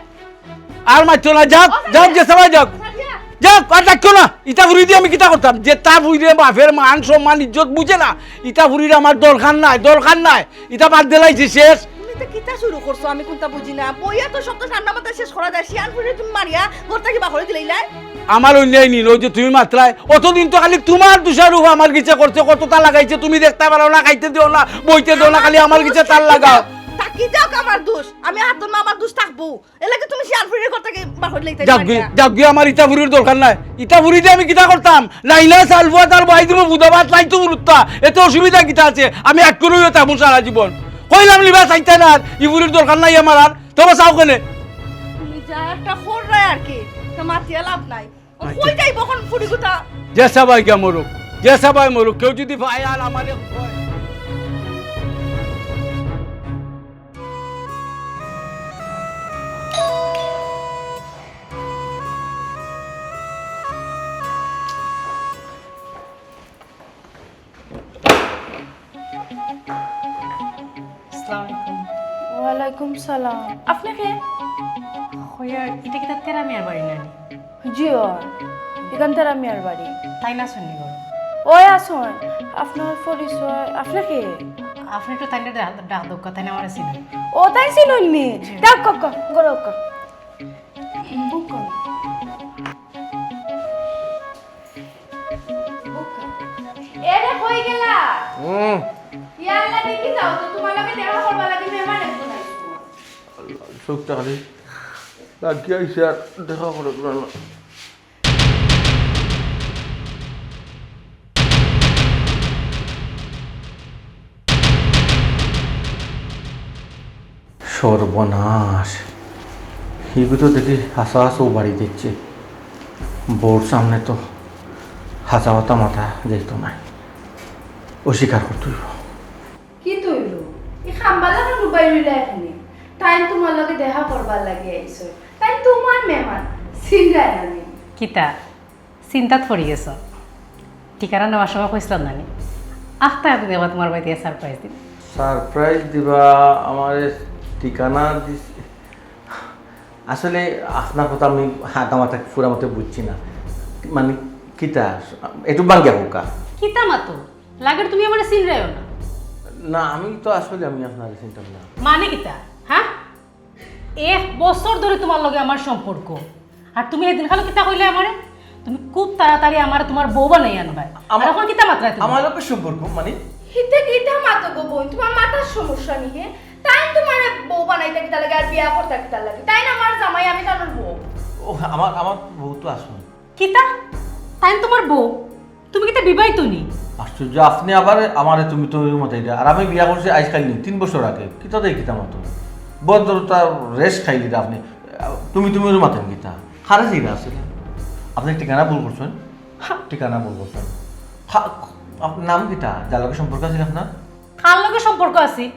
আর মাতিও না, যাউক, ও, যাউক, সাদিয়া। যে সবাই যাউক। সাদিয়া। যাউক, আর ডাকিও না। ইতা ফুরিদি আমি কিতা করতাম? যেতা ফুরিরে বাপের মান সম্মান ইজ্জত বুঝে না, ইতা ফুরির আমার দরকার নাই, দরকার নাই। ইতা বাদ দিলাইছি, শেষ। তুমি তো কিতা শুরু করছো, আমি কুনতা বুঝি না। বইয়া তো সব তো ঠান্ডা মাথায় শেষ করা যায়। শিয়ান ফুরিরে তুমি মারিয়া ঘর থাকি বার করি দিলাইলায়। আমার অন্যায় নি, অউ যে তুমি মাতরায়, অতদিন তো খালি তুমার দোষারোপ আমার গেছে করছে, কততা লাগাইছে, তুমি দেখতা পারো না, খাইতে দেও না, বইতে দেও না, খালি আমার গেছে তার লাগাও। থাকি যাউক আমার দোষ, আমি আতর মা, আমার দোষ থাকবো। এর লাগি তুমি শিয়ান ফুরিরে ঘর থাকি বার করি দিলাইতায় যাউক গি, মারিয়া। যাউক গি, আমার ইতা ফুরির দরকার নাই। ইতা ফুরিদি আমি কিতা করতাম? লাইলা চাল ফুয়া তার বাই দিমু বুদা ভাত, লাইতো ফুরুত্তা। এতে অসুবিধা কিতা আছে? আমি এক করেও থাকমু সারা জীবন। কইলাম নিবা চাইতায় না আর, ই ফুরির দরকার নাই আমার আর। তবে চাও কেনে? তুমি যা একটা কররায় আর কি, তা মাতিয়া লাভ নাই। ও আচ্ছা। কই যাইবো অখন ফুরিগুতা? যে সবাই গিয়া মরুক, যে সবাই মরুক, কেউ যদি পায় আর আমারে কয়। আসসালামু আলাইকুম। ওয়ালাইকুম সালাম। আপনে কে? কইয়ার, ইটা কিতা তেরা মিয়ার বাড়ি নানি? জি অয়, ইখান তেরা মিয়ার বাড়ি। তাইন আছইন নি ঘরো? অয় আছইন। আপনার পরিচয়, আপনে কে? আপনে একটু তাইনরে ডাক, ডাক দেউক্কা, তাইন আমারে চিনইন। ও, তাইন চিনইন নি? জি। ডাক, ক, ক, ঘরো ক। বুক কর। বুক কর। এরে, কই গেলা? হুম। ইয়াল্লা, দেখি যাও তো, তুমার লগে দেখা করবার লাগি মেহমান একজন আইছে। আল্লাহ, চউখটা খালি লাগিয়া আইছে আর দেখা করে না। সর্বনাশ, ইগু তো দেখি হাছা হাছাউ বাড়ি দিচ্ছে। বউর সামনে তো হাছা কথা মাতা যাইতো নায়, অস্বীকার করতে অইবো। কিতা অইলো? ই কামবালা খান উবাই রইলা এখানে। তাইন তুমার লগে দেখা করবার লাগি আইছে। তাইন তুমার মেহমান, চিনরায় না নি? কিতা? চিন্তাত পড়ি গেছো। ঠিকানা নেওয়ার সময় কইছিলাম না নি? আখতা একদিন দেখবা তুমার বাড়িত surprise দিমু। Surprise দিবা আমারে, ঠিকানা দিস-, আসলে আপনার কথা আমি আধা মাথা পুরা মতে বুঝছি না। মানে, কিতা? একটু বাঙ্গিয়া কউক্কা। কিতা মাতো? লাগের তুমি আমারে চিনরায়ও না। না, আমি তো আসলে আমি আপনারে চিনতাম না। মানে কিতা? হ্যাঁ, এক বছর ধরি তুমার লগে আমার সম্পর্ক, আর তুমি হেদিন খানো কিতা কইলায় আমারে? তুমি খুব তাড়াতাড়ি আমারে তুমার বউ বানাই আনবায়। আর অখন কিতা মাতরায় তুমি? আমার লগে সম্পর্ক মানে? হিতে কিতা মাতো গো বইন, তুমার মাথার সমস্যা নি হে? তাইন তুমারে বউ বানাইতা কিতার লাগি আর বিয়া করতা কিতার লাগি? তাইন আমার জামাই, আমি তান বউ। ও, আমার আমার বউ তো আছইন। কিতা? তাইন তুমার বউ? তুমি কিতা বিবাহিত নি? আশ্চর্য, আপনে আবার আমারে তুমি তুমি মাতাইরা। আর আমি বিয়া করছি আইজকাইল নি, তিন বছর আগে। কিতা দেই কিতা মাতো? ভদ্রতা রেশ খাইলিরা আপনে। তুমি তুমি মাতেন কিতা? কারে চিনা আছে? আপনে ঠিকানা ভুল করছইন। ঠিকানা ভুল করছইন। হা, আপনার নাম কিতা? যার লগে সম্পর্ক আছিল আপনার? কার লগে সম্পর্ক আছিল?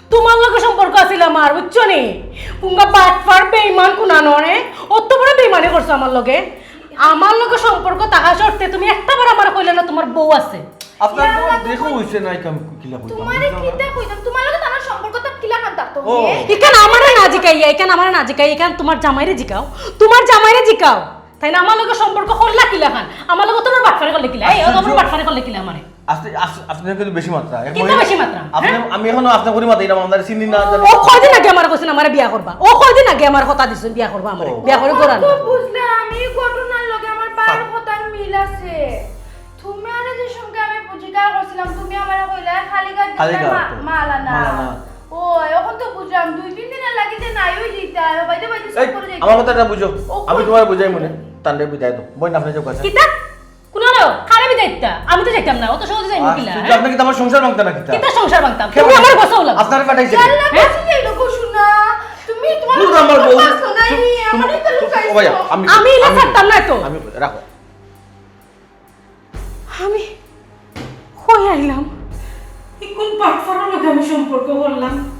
তুমার লগে সম্পর্ক আছিল আমার, বুঝছো নি? পুঙ্গা বাটপার বেইমান কুনানরে, অত বড় বেইমানি করছো আমার লগে। আমার লগে সম্পর্ক থাকা শর্তে তুমি একটা বার আমারে কইলে না তুমার বউ আছে। আপনার তো দেখো হইছে না, আমি কিলা কইতাম, তুমারে কিতা কইতাম, তুমার লগে তান সম্পর্ক তো কিলা কান থাকতো? ইখান আমারে না জিকাইয়া, ইখান আমারে না জিকাইয়া, ইখান তুমার জামাইরে জিকাও, তুমার জামাইরে জিকাও। তাইন আমার লগে সম্পর্ক করলা কিলা খান? আমার লগে তুমার বাটপারি করলে কিলা? এই, ও তুমার বাটপারি করলে কিলা আমারে? আস্তে, আস্তে, আস্তে কিন্তু বেশি মাতরা। কিতা বেশি মাতরা? আপনে, হ্যাঁ? আমি অখনো আপনার করি মাতাইরাম, আপনারে চিনি না, জানি। ও কয়দিন আগে আমারে কইছইন আমারে বিয়া করবা। ও কয়দিন আগে আমারে কথা দিছইন বিয়া করবা আমারে। ও। বিয়া করি ঘরো আনবা। তো বুঝলাম, ই ঘটনার লগে আমার বার কথার মিল আছে। তুমারে যে সময় আমি জিকার করছিলাম, তুমি আমারে কইলায় খালি গাত খালি গাত মা-, তো। মালা না। মালা না। ও, অখন তো বুঝলাম, দুই তিন দিনর লাগি যে নাই অই যাইতায়, বাইদে বাইদে সব এই, করে যাইতায়। আমার কথাটা বুঝো, ও, আমি কই- তুমারে বুঝাইমু নে, তানরে বিদায় দেও। বইন, আপনে যাউক্কা। কিতা? কুনানো, কারে বিদায় দিতা? আমি তো যাইতাম না, অত সহজে যাইমু কিলা? আশ্চর্য, আপনে কিতা আমার সংসার ভাঙতা না কিতা? কিতা সংসার ভাঙতাম? তুমি আমারে বাঁচাও লাগবো। আপনারে পাঠাইছে কে? ইয়াল্লা, হ্যাঁ? বাঁচি যাইলো গো সোনা। তুমি তুমার দূর আমার বউ। বাঁচো নাই, আমারে তো লুকাইছো। ও ভাইয়া, আমি, আমি ইলা আমি, ছাড়তাম না তো। আমি, রাখো। আমি কই আইলাম? ই কুন বাটপারর লগে আমি সম্পর্ক করলাম?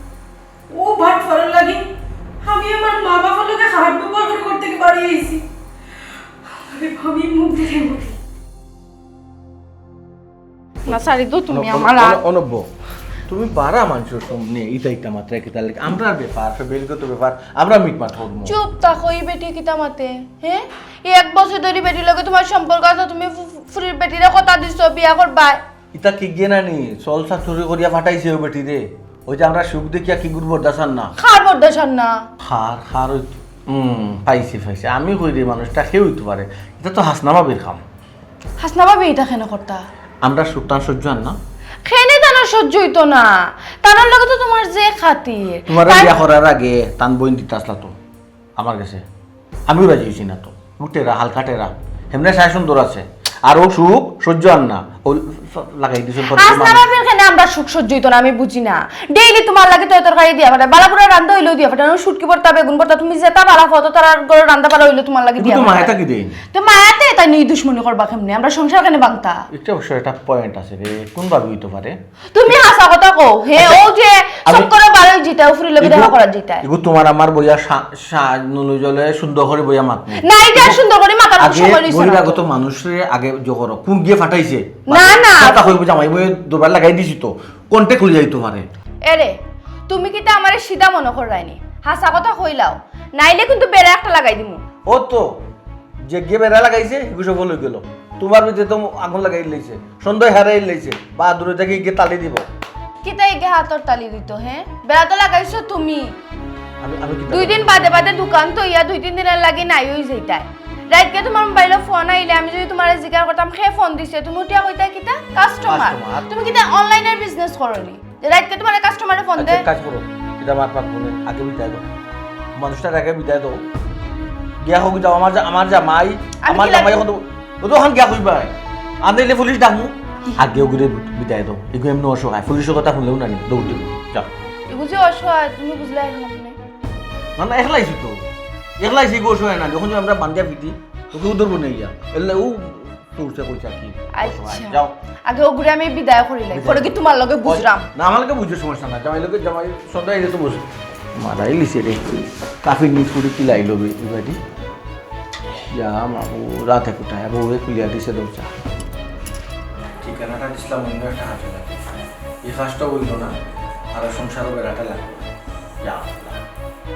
ও বাটপারর লাগি আমি আমার মা বাবার লগে খারাপ ব্যবহার করি ঘর থাকি বারই আইছি। আরে, আমি মুখ দেখাই মুখে। না, ছাড়ি দেও তুমি অনব-, আমার আর। অন-, অনব, তুমি বারা মানষর সামনে ইতা ইতা মাতরায় কিতার লাগি? আমরার ব্যাপার, সব ব্যক্তিগত ব্যাপার, আমরা মিটমাট করমু। চুপ থাকো, ই বেটি কিতা মাতে? হ্যাঁ? ই এক বছর ধরি বেটির লগে তুমার সম্পর্ক আছে, তুমি ফু-, ফু-, ফুরির বেটিরে কথা দিছো বিয়া করবায়। ইতা কিগিয়ে নানি, চল চাতুরি করিয়া ফাটাইছে ও বেটিরে। ওই যে আমরার সুখ দেখিয়া কিগুর বরদাস্ত অর না। কার বরদাস্ত অর না? কার, কার ওই, হুম, পাইছি, পাইছি। আমি কইরে মানুষটা কেউ অইতো পারে। ইতা তো হাসনা ভাবির কাম। হাসনা ভাবি ইতা কেনে করতা? আমরার সুখ তান সহ্য অর না। কেনে তান সহ্য অইতো না? তান লগে তো তুমার যে খাতির। তুমারে বিয়া করার আগে তান বইন দিতা আছলা তো। আমার গেছে। আমিও রাজি অইছি না তো। ও টেরা, হালকা টেরা। হেমনে সায় সুন্দর আছে। আর ও সুখ সহ্য অর না। ও লাগাই দিছে ঘরে। হাসনা ভাবির কেনে আমরার সুখ সহ্য অইতো না, আমি বুঝি না। ডেইলি তুমার লাগি তো তরকারি দিয়া ফাটায়, বালা বুরা রান্দা অইলেও দিয়া ফাটায়, শুটকি ভর্তা, বেগুন ভর্তা, তুমি যেতা বালা পাও তো তারার ঘরর রান্দা বালা অইলেও তুমার লাগি দিয়া ফাটায়। মায়া থাকি দেইন। তে মায়াতে তাইন ই দুশমনি করবা কেমনে? আমরার সংসার কেনে ভাঙতা? একটা অবশ্য একটা point আছে রে, কুন ভাবি অইতো পারে? তুমি হাছা কথা কও। হে, আচ্ছা, ও যে আমি চক্করে বারই যাইতায়, ও ফুরির লগে দেখা করার যাইতায়। এগু তুমার আমার বইয়া সা-, সা-, নুনু জলে সুন্দর করি বইয়া মাতমু। না, ইটা সুন্দর করি মাতার সময় অইছে না। বহিরাগত মানুষরে আগে জোগাড় করো। কুন গিয়ে ফাটাইছে? না, না। কথা কইবো জামাই বইয়ে দরবার লাগাই দিছি তো। Contact খুলি যাইতো পারে। এরে, তুমি কিতা আমারে সিধা মনো কররায় নি? হাছা কথা কইলাও। নাইলে কিন্তু বেড়া একটা লাগাই দিমু। ও তো, যে গিয়ে বেড়া লাগাইছে, হিগু সফল অই গেল। তুমার ভিতরে তো আগুন লাগাই লাইছে, সন্দেহ হারাই লাইছে, বা দূরে থাকি গিয়ে তালি দিব। কিতা ইগে হাতর তালি দিত, হে? বেড়া তো লাগাইছো তুমি। আমি, আমি কিতা দুই দিন বাদে বাদে দোকান তো ইয়া দুই তিন দিনর লাগি নাই অই যাইতায়। রাইতকে তুমার মোবাইলো ফোন আইলে আমি যদি তুমারে জিকার করতাম, কে ফোন দিছে, তুমি উঠিয়া কইতায় কিতা? Customer। Customer। তুমি কিতা online-এর business করো নি? যে রাইতকে তুমার customer-এ ফোন দে। আচ্ছা, কাজ করো, ইটা আমার পাক মনে আগে বিদায় দাও। মানুষটার আগে বিদায় দাও। গিয়া হোক যাও, আমার জা-, আমার জামাই, আমি আমার কি জামাই লাগে? এখন তো, ও তো ওখান গিয়া কইবা। আনলে পুলিশ ডাকমু। আগে ওগুরে বিদায় দাও। এগু এমনি অসহায়। পুলিশর কথা হুনলেও না নি, দৌড় দিবো। যাও। এগু যে অসহায়, তুমি বুঝলায় না মানে? না, না, একলা আইছি তো। একলা আইছি, এগু অসহায় না। যখন আমরা বান্ধিয়া ফিটি, ওকে উদর বনে গিয়া। এলে ও তোর সে কইছে কি? আচ্ছা। যাও। আগে ওগুরে আমি বিদায় করি লাই। বিদায়। পরে কি তুমার লগে বুঝরাম? না, আমার লগে বুঝো সমস্যা না। জামাই লগে জামাই সন্ধ্যা আইলে তো বুঝো। মারাই লিছে রে। কাফির নিট করে কি লাইলো বে, এবারে? যা মাবু, রাতে কোথায়? বউয়ে খুলিয়া দিছে দরজা। ঠিকানাটা দিছিলাম অন্য একটা হাতে লাগে। এই কাজটা অইল না, আর সংসারও বেড়াটা লাগবে। যা,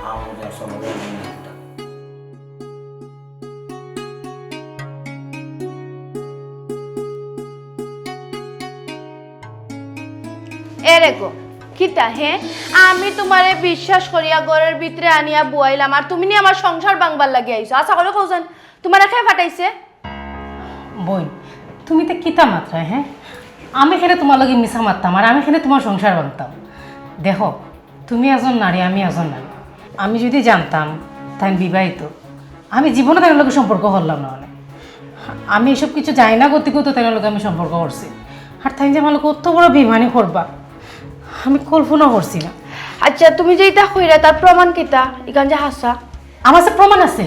আমার যা সময়। এরে গো, কিতা হে? আমি তুমারে বিশ্বাস করিয়া ঘরর ভিতরে আনিয়া বওয়াইলাম, আর তুমি নি আমার সংসার ভাংবার লাগি আইছো? আশা করি কওছাইন, তুমারে কে পাঠাইছে? বইন, তুমি তে কিতা মাতরায়, হে? আমি কেনে তুমার লগে মিছা মাততাম, আর আমি কেনে তুমার সংসার ভাংতাম? দেখো, তুমি একজন নারী, আমি একজন নারী। আমি যুদি জানতাম তাইন বিবাহিত, আমি জীবনে তাইন লগে সম্পর্ক করলাম না। মানে, আমি এসব কিছু জানি না গতিকে তো তাইন লগে আমি সম্পর্ক করছি। আর তাইন যে আমার লগে অত বড় বেইমানি করবা, আমি কল্পনা করছি না। আচ্ছা, তুমি যে ইতা কইরায়, তার প্রমাণ কিতা? ইখান যে হাছা? আমার কাছে প্রমাণ আছে,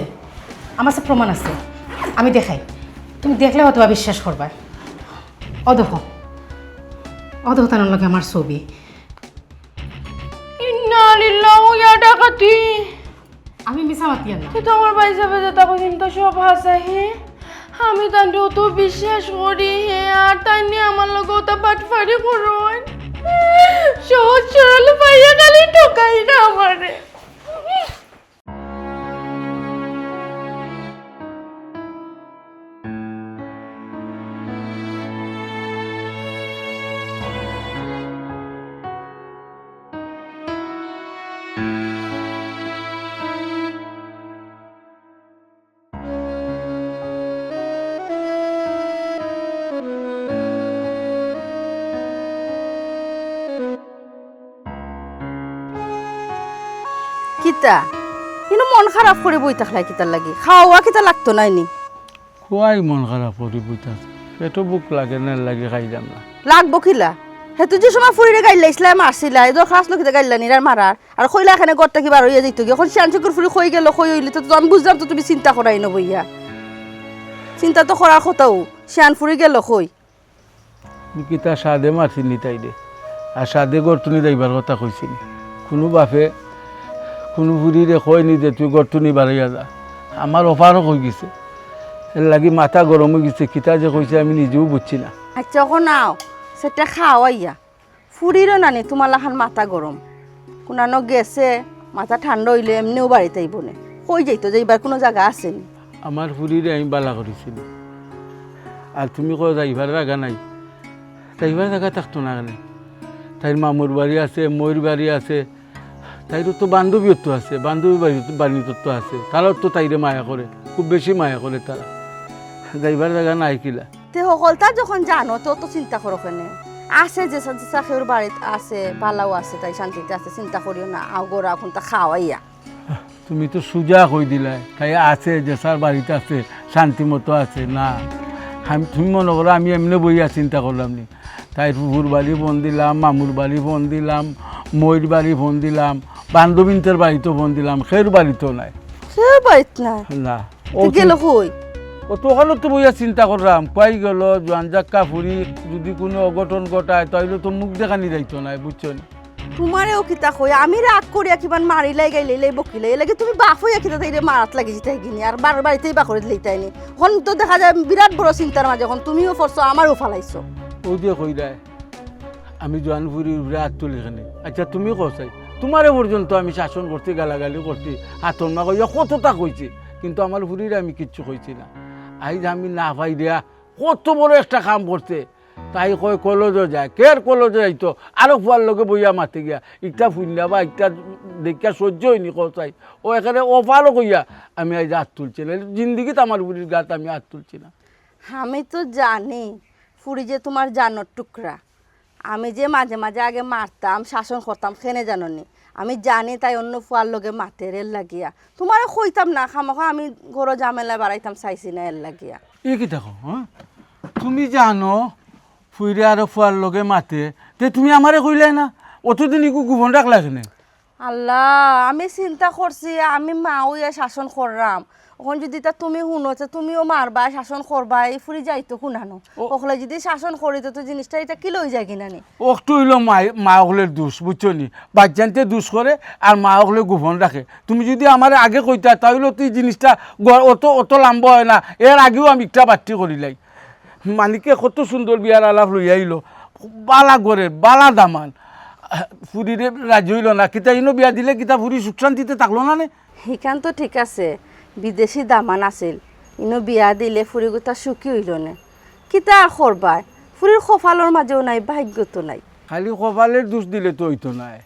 আমার কাছে প্রমাণ আছে, আমি দেখাই। তুমি দেখলে হয়তো বা বিশ্বাস করবায়। অ দেখো, অ দেখো, তান লগে আমার ছবি। ইন্না লিল্লাহি ওয়া ইন্না ইলাইহি রাজিউন। আমি মিছা মাতিয়ার না। কিন্তু আমার ভাইসাবে যেতা কইছইন তা সব হাছা, হে? আমি তানরে অত বিশ্বাস করি, হে, আর তাইন নি আমার লগে অতা বাটপারি করইন। সহজ সরল পাইয়া খালি ঠকাইরা আমারে। কিতা? ইনো মন খারাপ করি বই থাকলায় কিতার লাগি? খাওয়া কিতা লাগতো নায় নি? খুয়াই মন খারাপ করি বই থাকছি। পেটো ভুক লাগে না, এর লাগি খাইলাম না। লাগবো কিলা? হে তো যে সময় ফুরিরে গাইল্লাইছলায়, মারছিলায়, এই দরখাস্ত লিখিতে গাইল্লানির আর মারার। আর কইলা এখানে ঘর থাকি বার অইয়া যাইতো গিয়া। অখন শিয়ান চকুর ফুরি কই গেল, কই অইলে তো, তো আমি বুঝলাম তো তুমি চিন্তা করায় না বইয়া। চিন্তা তো করার কথাউ, শিয়ান ফুরি গেল কই? মি কিতা সাধে মারছি নি তাইরে? আর সাধে ঘর তুনি যাইবার কথা কইছি নি? কুনু বাপে কুনু ফুরিরে কয় নি যে তুই ঘর তুনি বারইয়া যা। আমার অপারক অইগেছে, এর লাগি মাথা গরম অইগেছে। কিতা যে কইছে আমি নিজেউ বুঝছি না। আচ্ছা, অখন আও, সেটা খাওয়াইয়া। ফুরিরও নানি তুমার লাখান মাথা গরম। কুনানো গেছে, মাথা ঠান্ডা অইলে এমনেউ বাড়িত আইবো নে। কই যাইতো, যাইবার কুনু জাগা আছে নি? আমার ফুরিরে আমি বালা করিছি নি। আর তুমি কও যাইবার জাগা নাই। যাইবার জাগা থাকতো না কেনে? তাইর মামুর বাড়ি আছে, মইর বাড়ি আছে, তাইরও তো বান্ধবীও তো আছে, বান্ধবী বাড়ি, বাড়িত তো আছে। তারাও তো তাইরে মায়া করে, খুব বেশি মায়া করে তারা। যাইবার জাগা নাই কিলা? তে হকলতা যখন জানো, তে অত চিন্তা করো কেনে? আছে যে সা-, যে সা-, কেউর বাড়িত আছে, বালাউ আছে, তাই শান্তিতে আছে, চিন্তা করিও না। আও গড়া অখন তা খাওয়াইয়া। তুমি তো সুজা কই দিলায়, তাই আছে যে যার বাড়িত আছে, শান্তি মতো আছে। না, আমি, তুমি মনো করো আমি এমনে বইয়া চিন্তা করলাম নি? তাইর ফুফুর বাড়ি ফোন দিলাম, মামুর বাড়ি ফোন দিলাম, মইর বাড়ি ফোন দিলাম, বান্ধবীন্তর বাড়িত ফোন দিলাম, কেউর বাড়িত নাই। কেউর বাড়িত নাই? না। ও তে গেল কই? ও তো অখানো তো বইয়া চিন্তা করলাম, কই গেল, জোয়ান জাক্কা ফুরি যুদি কুনু অঘটন ঘটায়, তাইলে তো মুখ দেখানি যাইতো নায়, বুঝছো নি? তুমারেও কিতা কই, আমি রাগ করিয়া কিমান মারিলাই গাইলাই বকিলাই, এর লাগি তুমি বাপ অইয়া কিতা তাইরে মারাত লাগি যিতায় গিনি, আর বার বাড়িতেই বা করে দিলাইতায় নি। অখন তো দেখা যায় বিরাট বড় চিন্তার মাঝে, অখন তুমিও পড়ছো, আমারেও ফালাইছো। অউ যে কইরায়, আমি জোয়ান ফুরির উপরে আত তুলি কেনে? আচ্ছা, তুমি কও চাই, তুমারে পর্যন্ত আমি শাসন করছি, গালাগালি করছি, হাতর মা কইয়া কততা কইছি, কিন্তু আমার ফুরিরে আমি কিচ্ছু কইছি না। আইজ আমি না পাইরিয়া কত বড় একটা কাম করছে। তাই কয় কলেজো যায়, কের কলেজো যাইতো, আরো ফুয়ার লগে বইয়া মাতে গিয়া, ইটা ফুইন্না বা ইটা দেখিয়া সহ্য অয়নি কও চাই। অউ একেবারে অপারক অইয়া আমি আইজ আত তুলছি না, জিন্দেগিত আমার ফুরির গাত আমি আত তুলছি না। আমি তো জানি ফুরি যে তুমার জানর টুকরা। আমি যে মাঝে মাঝে আগে মারতাম, শাসন করতাম, কেনে জানো নি? আমি জানি তাই অন্য ফুয়ার লগে মাতের এর লাগিয়া। তুমারে কইতাম না, খামোখা আমি ঘরো ঝামেলা বাড়াইতাম চাইছি না এর লাগিয়া। ই কিতা কও, হ্যাঁ? তুমি জানো ফুইরে আরো ফুয়ার লগে মাতে, তে তুমি আমারে কইলায় না? অতদিন ইগু গোপন রাখলায় কেনে? আল্লাহ, আমি চিন্তা করছি, আমি মা অইয়া শাসন কররাম। অখন যুদি ইতা তুমি হুনো, তে তুমিও মারবায়, শাসন করবায়, ই ফুরি যাইতো কুনানো। ও। অকলে যুদি শাসন করি, তে তো জিনিসটা ইতা কিলা অইযায় গি নানি? অকটু অইলো মা, মা অকলের দুষ, বুঝছো নি? বাচ্চাইন্তে দুষ করে, আর মা অকলে গোপন রাখে। তুমি যুদি আমারে আগে কইতায়, তাইলে তো ই জিনিসটা গ-, অত, অত লাম্বা অয় না। এর আগেউ আমি একটা বাট্টি করিলাই। মানিকে কত সুন্দর বিয়ার আলাপ লইয়া আইলো, বালা ঘরের, বালা দামান। ফুরিরে রাজি অইলো না, কিতা ইনো বিয়া দিলে কিতা ফুরি সুখ শান্তিতে থাকলো না নে? হিখান তো ঠিক আছে, বিদেশি দামান আছিল, ইনো বিয়া দিলে ফুরিগুতা সুখী অইলো নে। কিতা আর করবায়, ফুরির কপালর মাঝেও নাই, ভাগ্যত নাই। খালি কপালের দোষ দিলে তো অইতো নায়।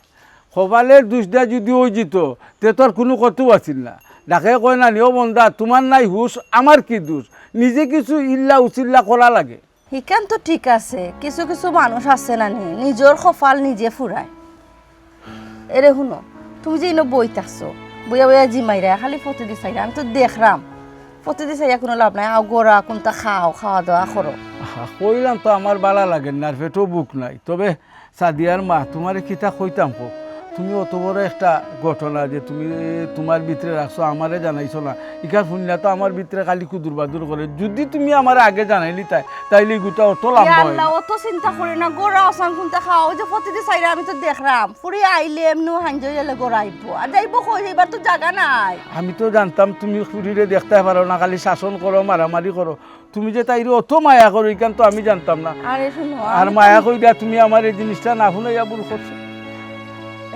কপালের দোষ দিয়া যুদি অইযিতো, তে তো আর কুনু কতু আছিল না। ডাকে কয় না নি, "ও বন্দা, তুমার নাই হুশ, আমার কি দোষ?" নিজে কিছু ইল্লা উচিল্লা করা লাগে। হিখান তো ঠিক আছে, কিছু কিছু মানুষ আছে না নি, নিজর কপাল নিজে ফুরায়। এরে হুনো, তুমি যে ইনো বই থাকছো, বইয়া বইয়া জিমাইরা, খালি ফতিদি চাইরা, আমি তো দেখরাম। ফতিদি চাইয়া কুনু লাভ নাই, আও গড়া কুনতা খাও, খাওয়া দাওয়া করো। আহা, কইলাম তো আমার বালা লাগের না, আর পেটো ভুক নাই। তবে সাদিয়ার মা, তুমারে কিতা কইতাম কও, তুমি অত বড় একটা ঘটনা যে তুমি তুমার ভিতরে রাখছো, আমারে জানাইছো না, ইখান হুনিয়া তো আমার ভিতরে খালি কুদুর বাদুর করে। যুদি তুমি আমারে আগে জানাইলিতায়, তাইলে ইগুতা অত ইয়া লাম্বা অয় আল্লাহ, না। অত চিন্তা করি না, গড়া অসান কুনতা খাও, ওই যে ফতিদি চাইরা আমি তো দেখরাম, ফুরি আইলে এমনেউ হাঞ্জ অইয়া গড়া আইবো, আর যাইবো কই, এবার তো জাগা নাই। আমি তো জানতাম তুমি ফুরিরে দেখতায় পারো না, খালি শাসন করো, মারামারি করো। তুমি যে তাইরে অত মায়া করো, ইখান তো আমি জানতাম না। আরে হুনো, আর আমি মায়া তো কইরা তুমি আমার এই জিনিসটা না হুনাইয়া ভুল করছো।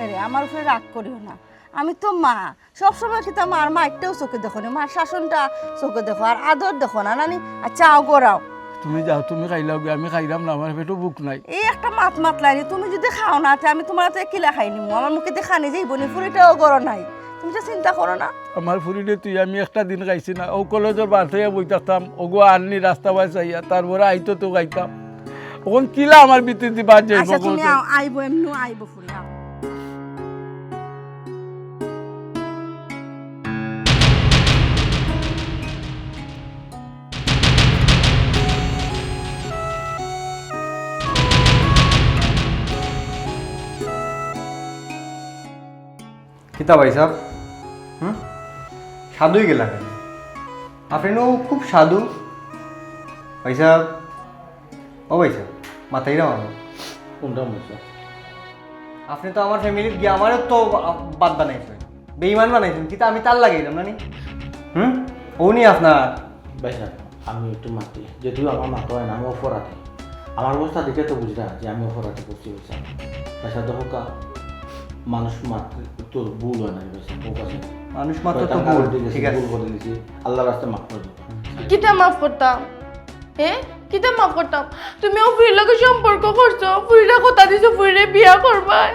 আরে, আমার উপরে রাগ করিও না, আমি তো মা, সবসময় কিতা মার মাইরটাও চোখে দেখো না, মার শাসনটা চোখে দেখো, আর আদর দেখো না, নানি? আচ্ছা, আও গড়াও। তুমি যাও, তুমি খাইলাও গিয়া, আমি খাইরাম না, আমার পেটো ভুক নাই। এই একটা মাত মাতলায় নি, তুমি যুদি খাও না, তে আমি তুমার আতে কিলা খাই নিমু? আমার মুখেদি খানি যাইবো নি, ফুরিটাও গড় নাই, তুমি তো চিন্তা করো না। আমার ফুরিরে তুই আমি একটা দিন খাইছি না, অউ কলেজর বার থাকি বই থাকতাম, অগু আননি রাস্তা বায় চাইয়া, তারপরে আইতো তো খাইতাম। অখন কিলা আমার ভিতরেদি বাদ যাইবো আচ্ছা, কও তুমি তো? আও, আইবো, এমনেউ আইবো ফুরি, আও। কিতা ভাই সাহেব? হুম? সাধু অই গেলা কেনে? আপনে নু খুব সাধু। ভাই সাহেব, ও ভাই সাহেব, মাতাইরা মানো। কুনটা মাতছো? আপনে তো আমার ফ্যামিলিত গিয়া আমারে তো বাদ বানাইছইন, বেইমান বানাইছইন, কিতা আমি তার লাগাইলাম না নি? হুম? অউ নি আপনার। ভাই সাহেব, আমি একটু মাতি, যদিও আমার মাত অয় না, আমি অপরাধী। আমার অবস্থা দেখে তো বুঝরা যে আমি অপরাধী করছি, ভাই সাহেব। ভাই সাহেব, দেখো কা, মানুষ মাত্র তো ভুল অয় না, ভাই সাহেব, অউ কাছে। মানুষ মাত্র তো ভুল, ঠিক আছে। ভুল করে দিছি, আল্লাহর রাস্তায় মাফ করে দাও। কিতা মাফ করতাম? হ্যাঁ? কিতা মাফ করতাম? তুমি অউ ফুরির লগে সম্পর্ক করছো, ফুরিরে কথা দিছো, ফুরিরে বিয়া করবায়।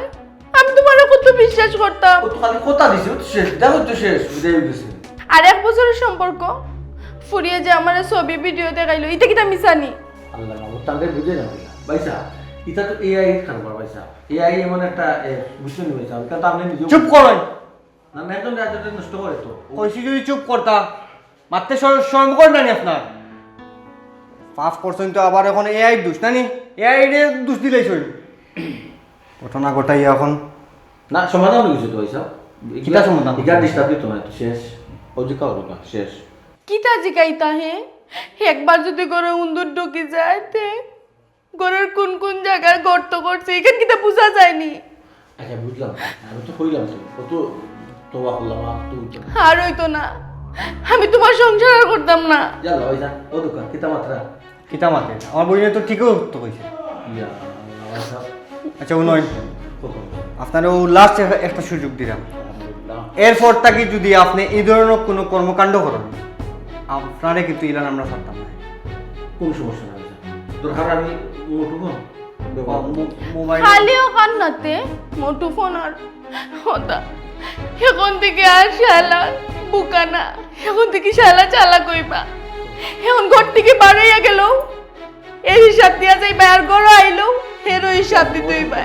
আমি তুমারে কত বিশ্বাস করতাম। ও তো খালি কথা দিছে, ও তো শেষ, দেখো তো শেষ, বিদায় অই গেছে। আর এক বছরের সম্পর্ক, ফুরিয়ে যে আমারে ছবি ভিডিও দেখাইলো, ইটা কিতা মিছা নি? আল্লাহ মাবুদ, তানরে বুঝে না ভাইয়া। ভাই সাহেব, ইটা তো এআই এর কারবার ভাই সাহেব। এআই এমন একটা, এ, বুঝছেন নি ভাই সাহেব, ইটা তো আপনে নিজেও চুপ করইন। না, না, একজন রাজনীতি নষ্ট করে তো। কইছি যদি চুপ করতা, মাততে শর-, শরম করে না নি আপনার? পাপ করছইন তো আবার অখন এআই এর দোষ, না নি? এআই রে দোষ দিলাইছইন। ঘটনা ঘটাইয়া অখন না, সমাধান অই গেছে তো, ভাই সাহেব। কিতা সমাধান? ইটা disturb দিত না, তো শেষ। ও যে কাউ দোকান, শেষ। কিতা জিকাইতা হে? একবার যদি ঘরো উন্দুর ঢুকি যায়, তে ঘরর কুন কুন জাগায় গর্ত করছে, ইখান কিতা বুঝা যায় নি? আচ্ছা, বুঝলাম। আমি তো কইলাম তো, কত তওবা করলাম, আর তো অইতো না। আর অইতো না। আমি তুমার সংসার আর করতাম না। ইয়াল্লা, ভাই সাহেব, ও দোকান, কিতা মাতরা? কিতা মাতে? আমার বইনে তো ঠিকউ তো কইছে। ইয়া, আল্লাহ, আচ্ছা। আচ্ছা, হুনইন। কখন? আপনারে অউ last একটা, একটা সুযোগ দিলাম। আলহামদুলিল্লাহ। এরপর থাকি যদি আপনে ই ধরনর কুনু কর্মকাণ্ড করইন, আপনারে কিন্তু ইলান আমরা ছাড়তাম না। কুনু সমস্যা নাই, স্যার। দরকার আমি মুঠোফোন ব্যবহার করব। মো-, মোবাইল। খালি অখান নাতে, মুঠোফোন আর অতা। অখন থাকি আর শালা বুকা না। অখন থাকি শালা চালাক অইবা। অখন ঘর থাকি বারইয়া গেলেও এর হিসাব দিয়া যাইবা, আর ঘরো আইলেও এরও হিসাব দিতে অইবা।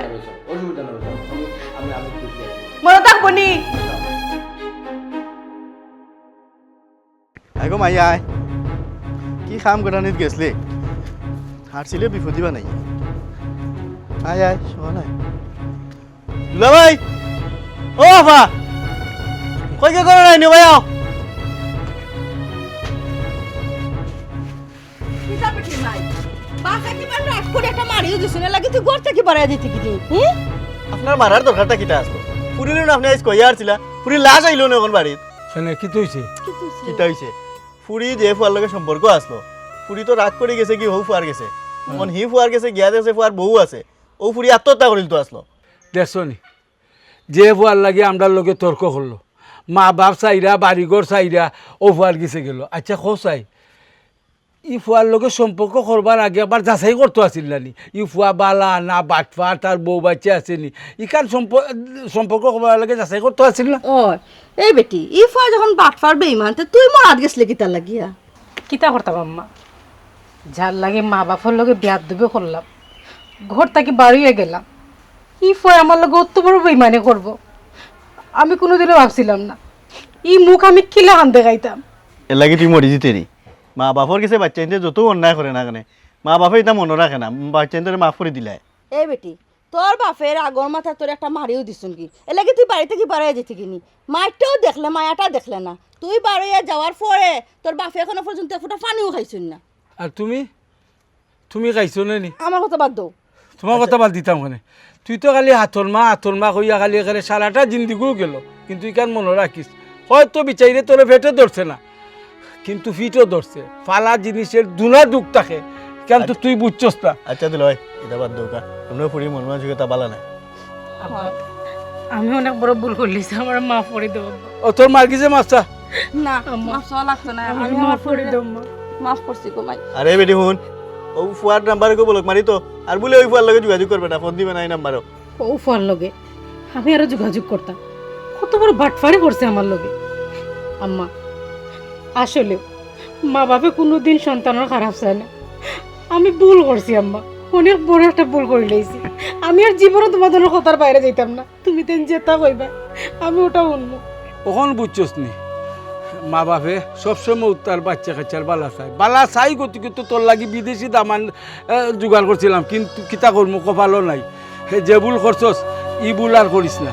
অসুবিধা নাই, স্যার। আমি, আমি, আমি খুশি আছি। মনো থাকবো নি? আয় গো মাই আয়, কি কাম করানিত গেছলে? হারছিলে বিপদি বানাই। আয় আয়, শোন আয়। দুলাভাই, ও বাবা, কই কে করে নাই নি ভাই, আও। কিতা বেটি নাই? বাসা কিবা রাগ করে একটা মারিও দিছইন, এর লাগি তুই ঘর থাকি বারইয়া দিতে কিনি? হুম? আপনার মারার দরকারটা কিতা আছলো? ফুরিরে না আপনে আইজ কইয়া আরছিলা, ফুরির লাশ আইলো না অখন বাড়িত। কেনে, কিতা অইছে? কিতা অইছে? ফুরি যে ফুয়ার লগে সম্পর্ক আছলো, ফুরি তো রাগ করি গেছে গি হউ ফুয়ার গেছে। হুম। অখন হি ফুয়ার গেছে গিয়া দেখছে ফুয়ার বউ আছে, অউ ফুরি আত্মহত্যা করিল তো আছলো। দেখছো নি, যে ফুয়ার লাগি আমরার লগে তর্ক করলো, মা বাপ চাইরা, বাড়িঘর চাইরা, অউ ফুয়ার গেছে গেলো। আচ্ছা, কও চাই, ই ফুয়ার লগে সম্পর্ক করবার আগে আবার যাচাই করতো আছিল না নি? ই ফুয়া বালা না বাটপার, তার বউ বাচ্চা আছে নি? ইখান সম্প-, সম্পর্ক করবার আগে যাচাই করতো আছিল না? ও, এই বেটি, ই ফুয়া যখন বাটপার বেইমান, তে তুই মরাত গেছলে কিতা লাগিয়া? কিতা করতাম আম্মা, যার লাগি মা বাপর লগে বেয়াদবি করলাম, ঘর থাকি বারইয়া গেলাম, ই ফুয়ায় আমার লগে অত বড় বেইমানি করবো, আমি কোনোদিনও ভাবছিলাম না। ই মুখ আমি কিলাখান দেখাইতাম? এর লাগি তুই মরি যিতে নি। মা বাপর গেছে বাচ্চাইন্তে যত অন্যায় করে না কেনে, মা বাপে ইতা মনো রাখে না, বাচ্চাইন্তরে মাফ করি দিলায়। এই বেটি, তোর বাপের আগর মাথা তোর একটা মারিও দিছুন কি? এর লাগি তুই বাড়ি থাকি বারইয়া যিতে গি নি? মাইরটাও দেখলে, মায়াটা দেখলে না। তুই বারইয়া যাওয়ার পরে তোর বাপে এখনো পর্যন্ত এক ফুটা পানিও খাইছুন না। আর তুমি? তুমি খাইছো না নি? আমার কথা বাদ দেও। তোমার কথা বাদ দিতাম কেনে? তুই তো খালি হাতর মা, হাতর মা কইয়া খালি এখানে সারাটা জিন্দিগিও গেল। কিন্তু ইখান মনো রাখিস, হয়তো বিচাইরে তোরে পেটো ধরছে না, কিন্তু ফিটো ধরছে। ফালা জিনিসের দুনা দুখ থাকে, ইখান তো আচ্ছা। তুই বুঝছস না। আচ্ছা দুলাভাই, ইতা বাদ দেও কা। এমনে ফুড়ির মন মানসিকতা বালা নায়। আব্বা, আমি অনেক বড় ভুল করলিছি, আমারে মাফ করি দেও আব্বা। ও তোর মার গেছে মাফ চা। না, আম্মা, মাফ চাওয়া লাগতো না। আমারে আমি মাফ আমার করি ফুড়িরে দেও আম্মা। মাফ করছি গো মাই। আরে বেটি হুন, ও ফুয়ার নাম্বার কো block মারি তো। আর বুলে ওই ফুয়ার লগে যোগাযোগ করবে না, ফোন দিবে না এই নাম্বারও। ও ফুয়ার লগে আমি আরো যোগাযোগ করতাম। কত বড় বাটপারি করছে আমার লগে। আম্মা, আসলে মা বাপে কোনোদিন সন্তানর খারাপ চায় না। আমি ভুল করছি আম্মা, অনেক বড় একটা ভুল করিলাইছি। আমি আর জীবনও তোমার কথার বাইরে যাইতাম না। তুমি তেন যেতা কইবা, আমি ওটা হুনমু। অখন বুঝছস নি, মা বাপে সবসময় উত্তার বাচ্চা কাচ্চার বালা চায়, বালা চাই গতিকে তো তোর লাগি বিদেশি দামান, এ, জোগাড় করছিলাম, কিন্তু কিতা করমু, কপালও নাই। হে যে ভুল করছস, ই ভুল আর করিস না।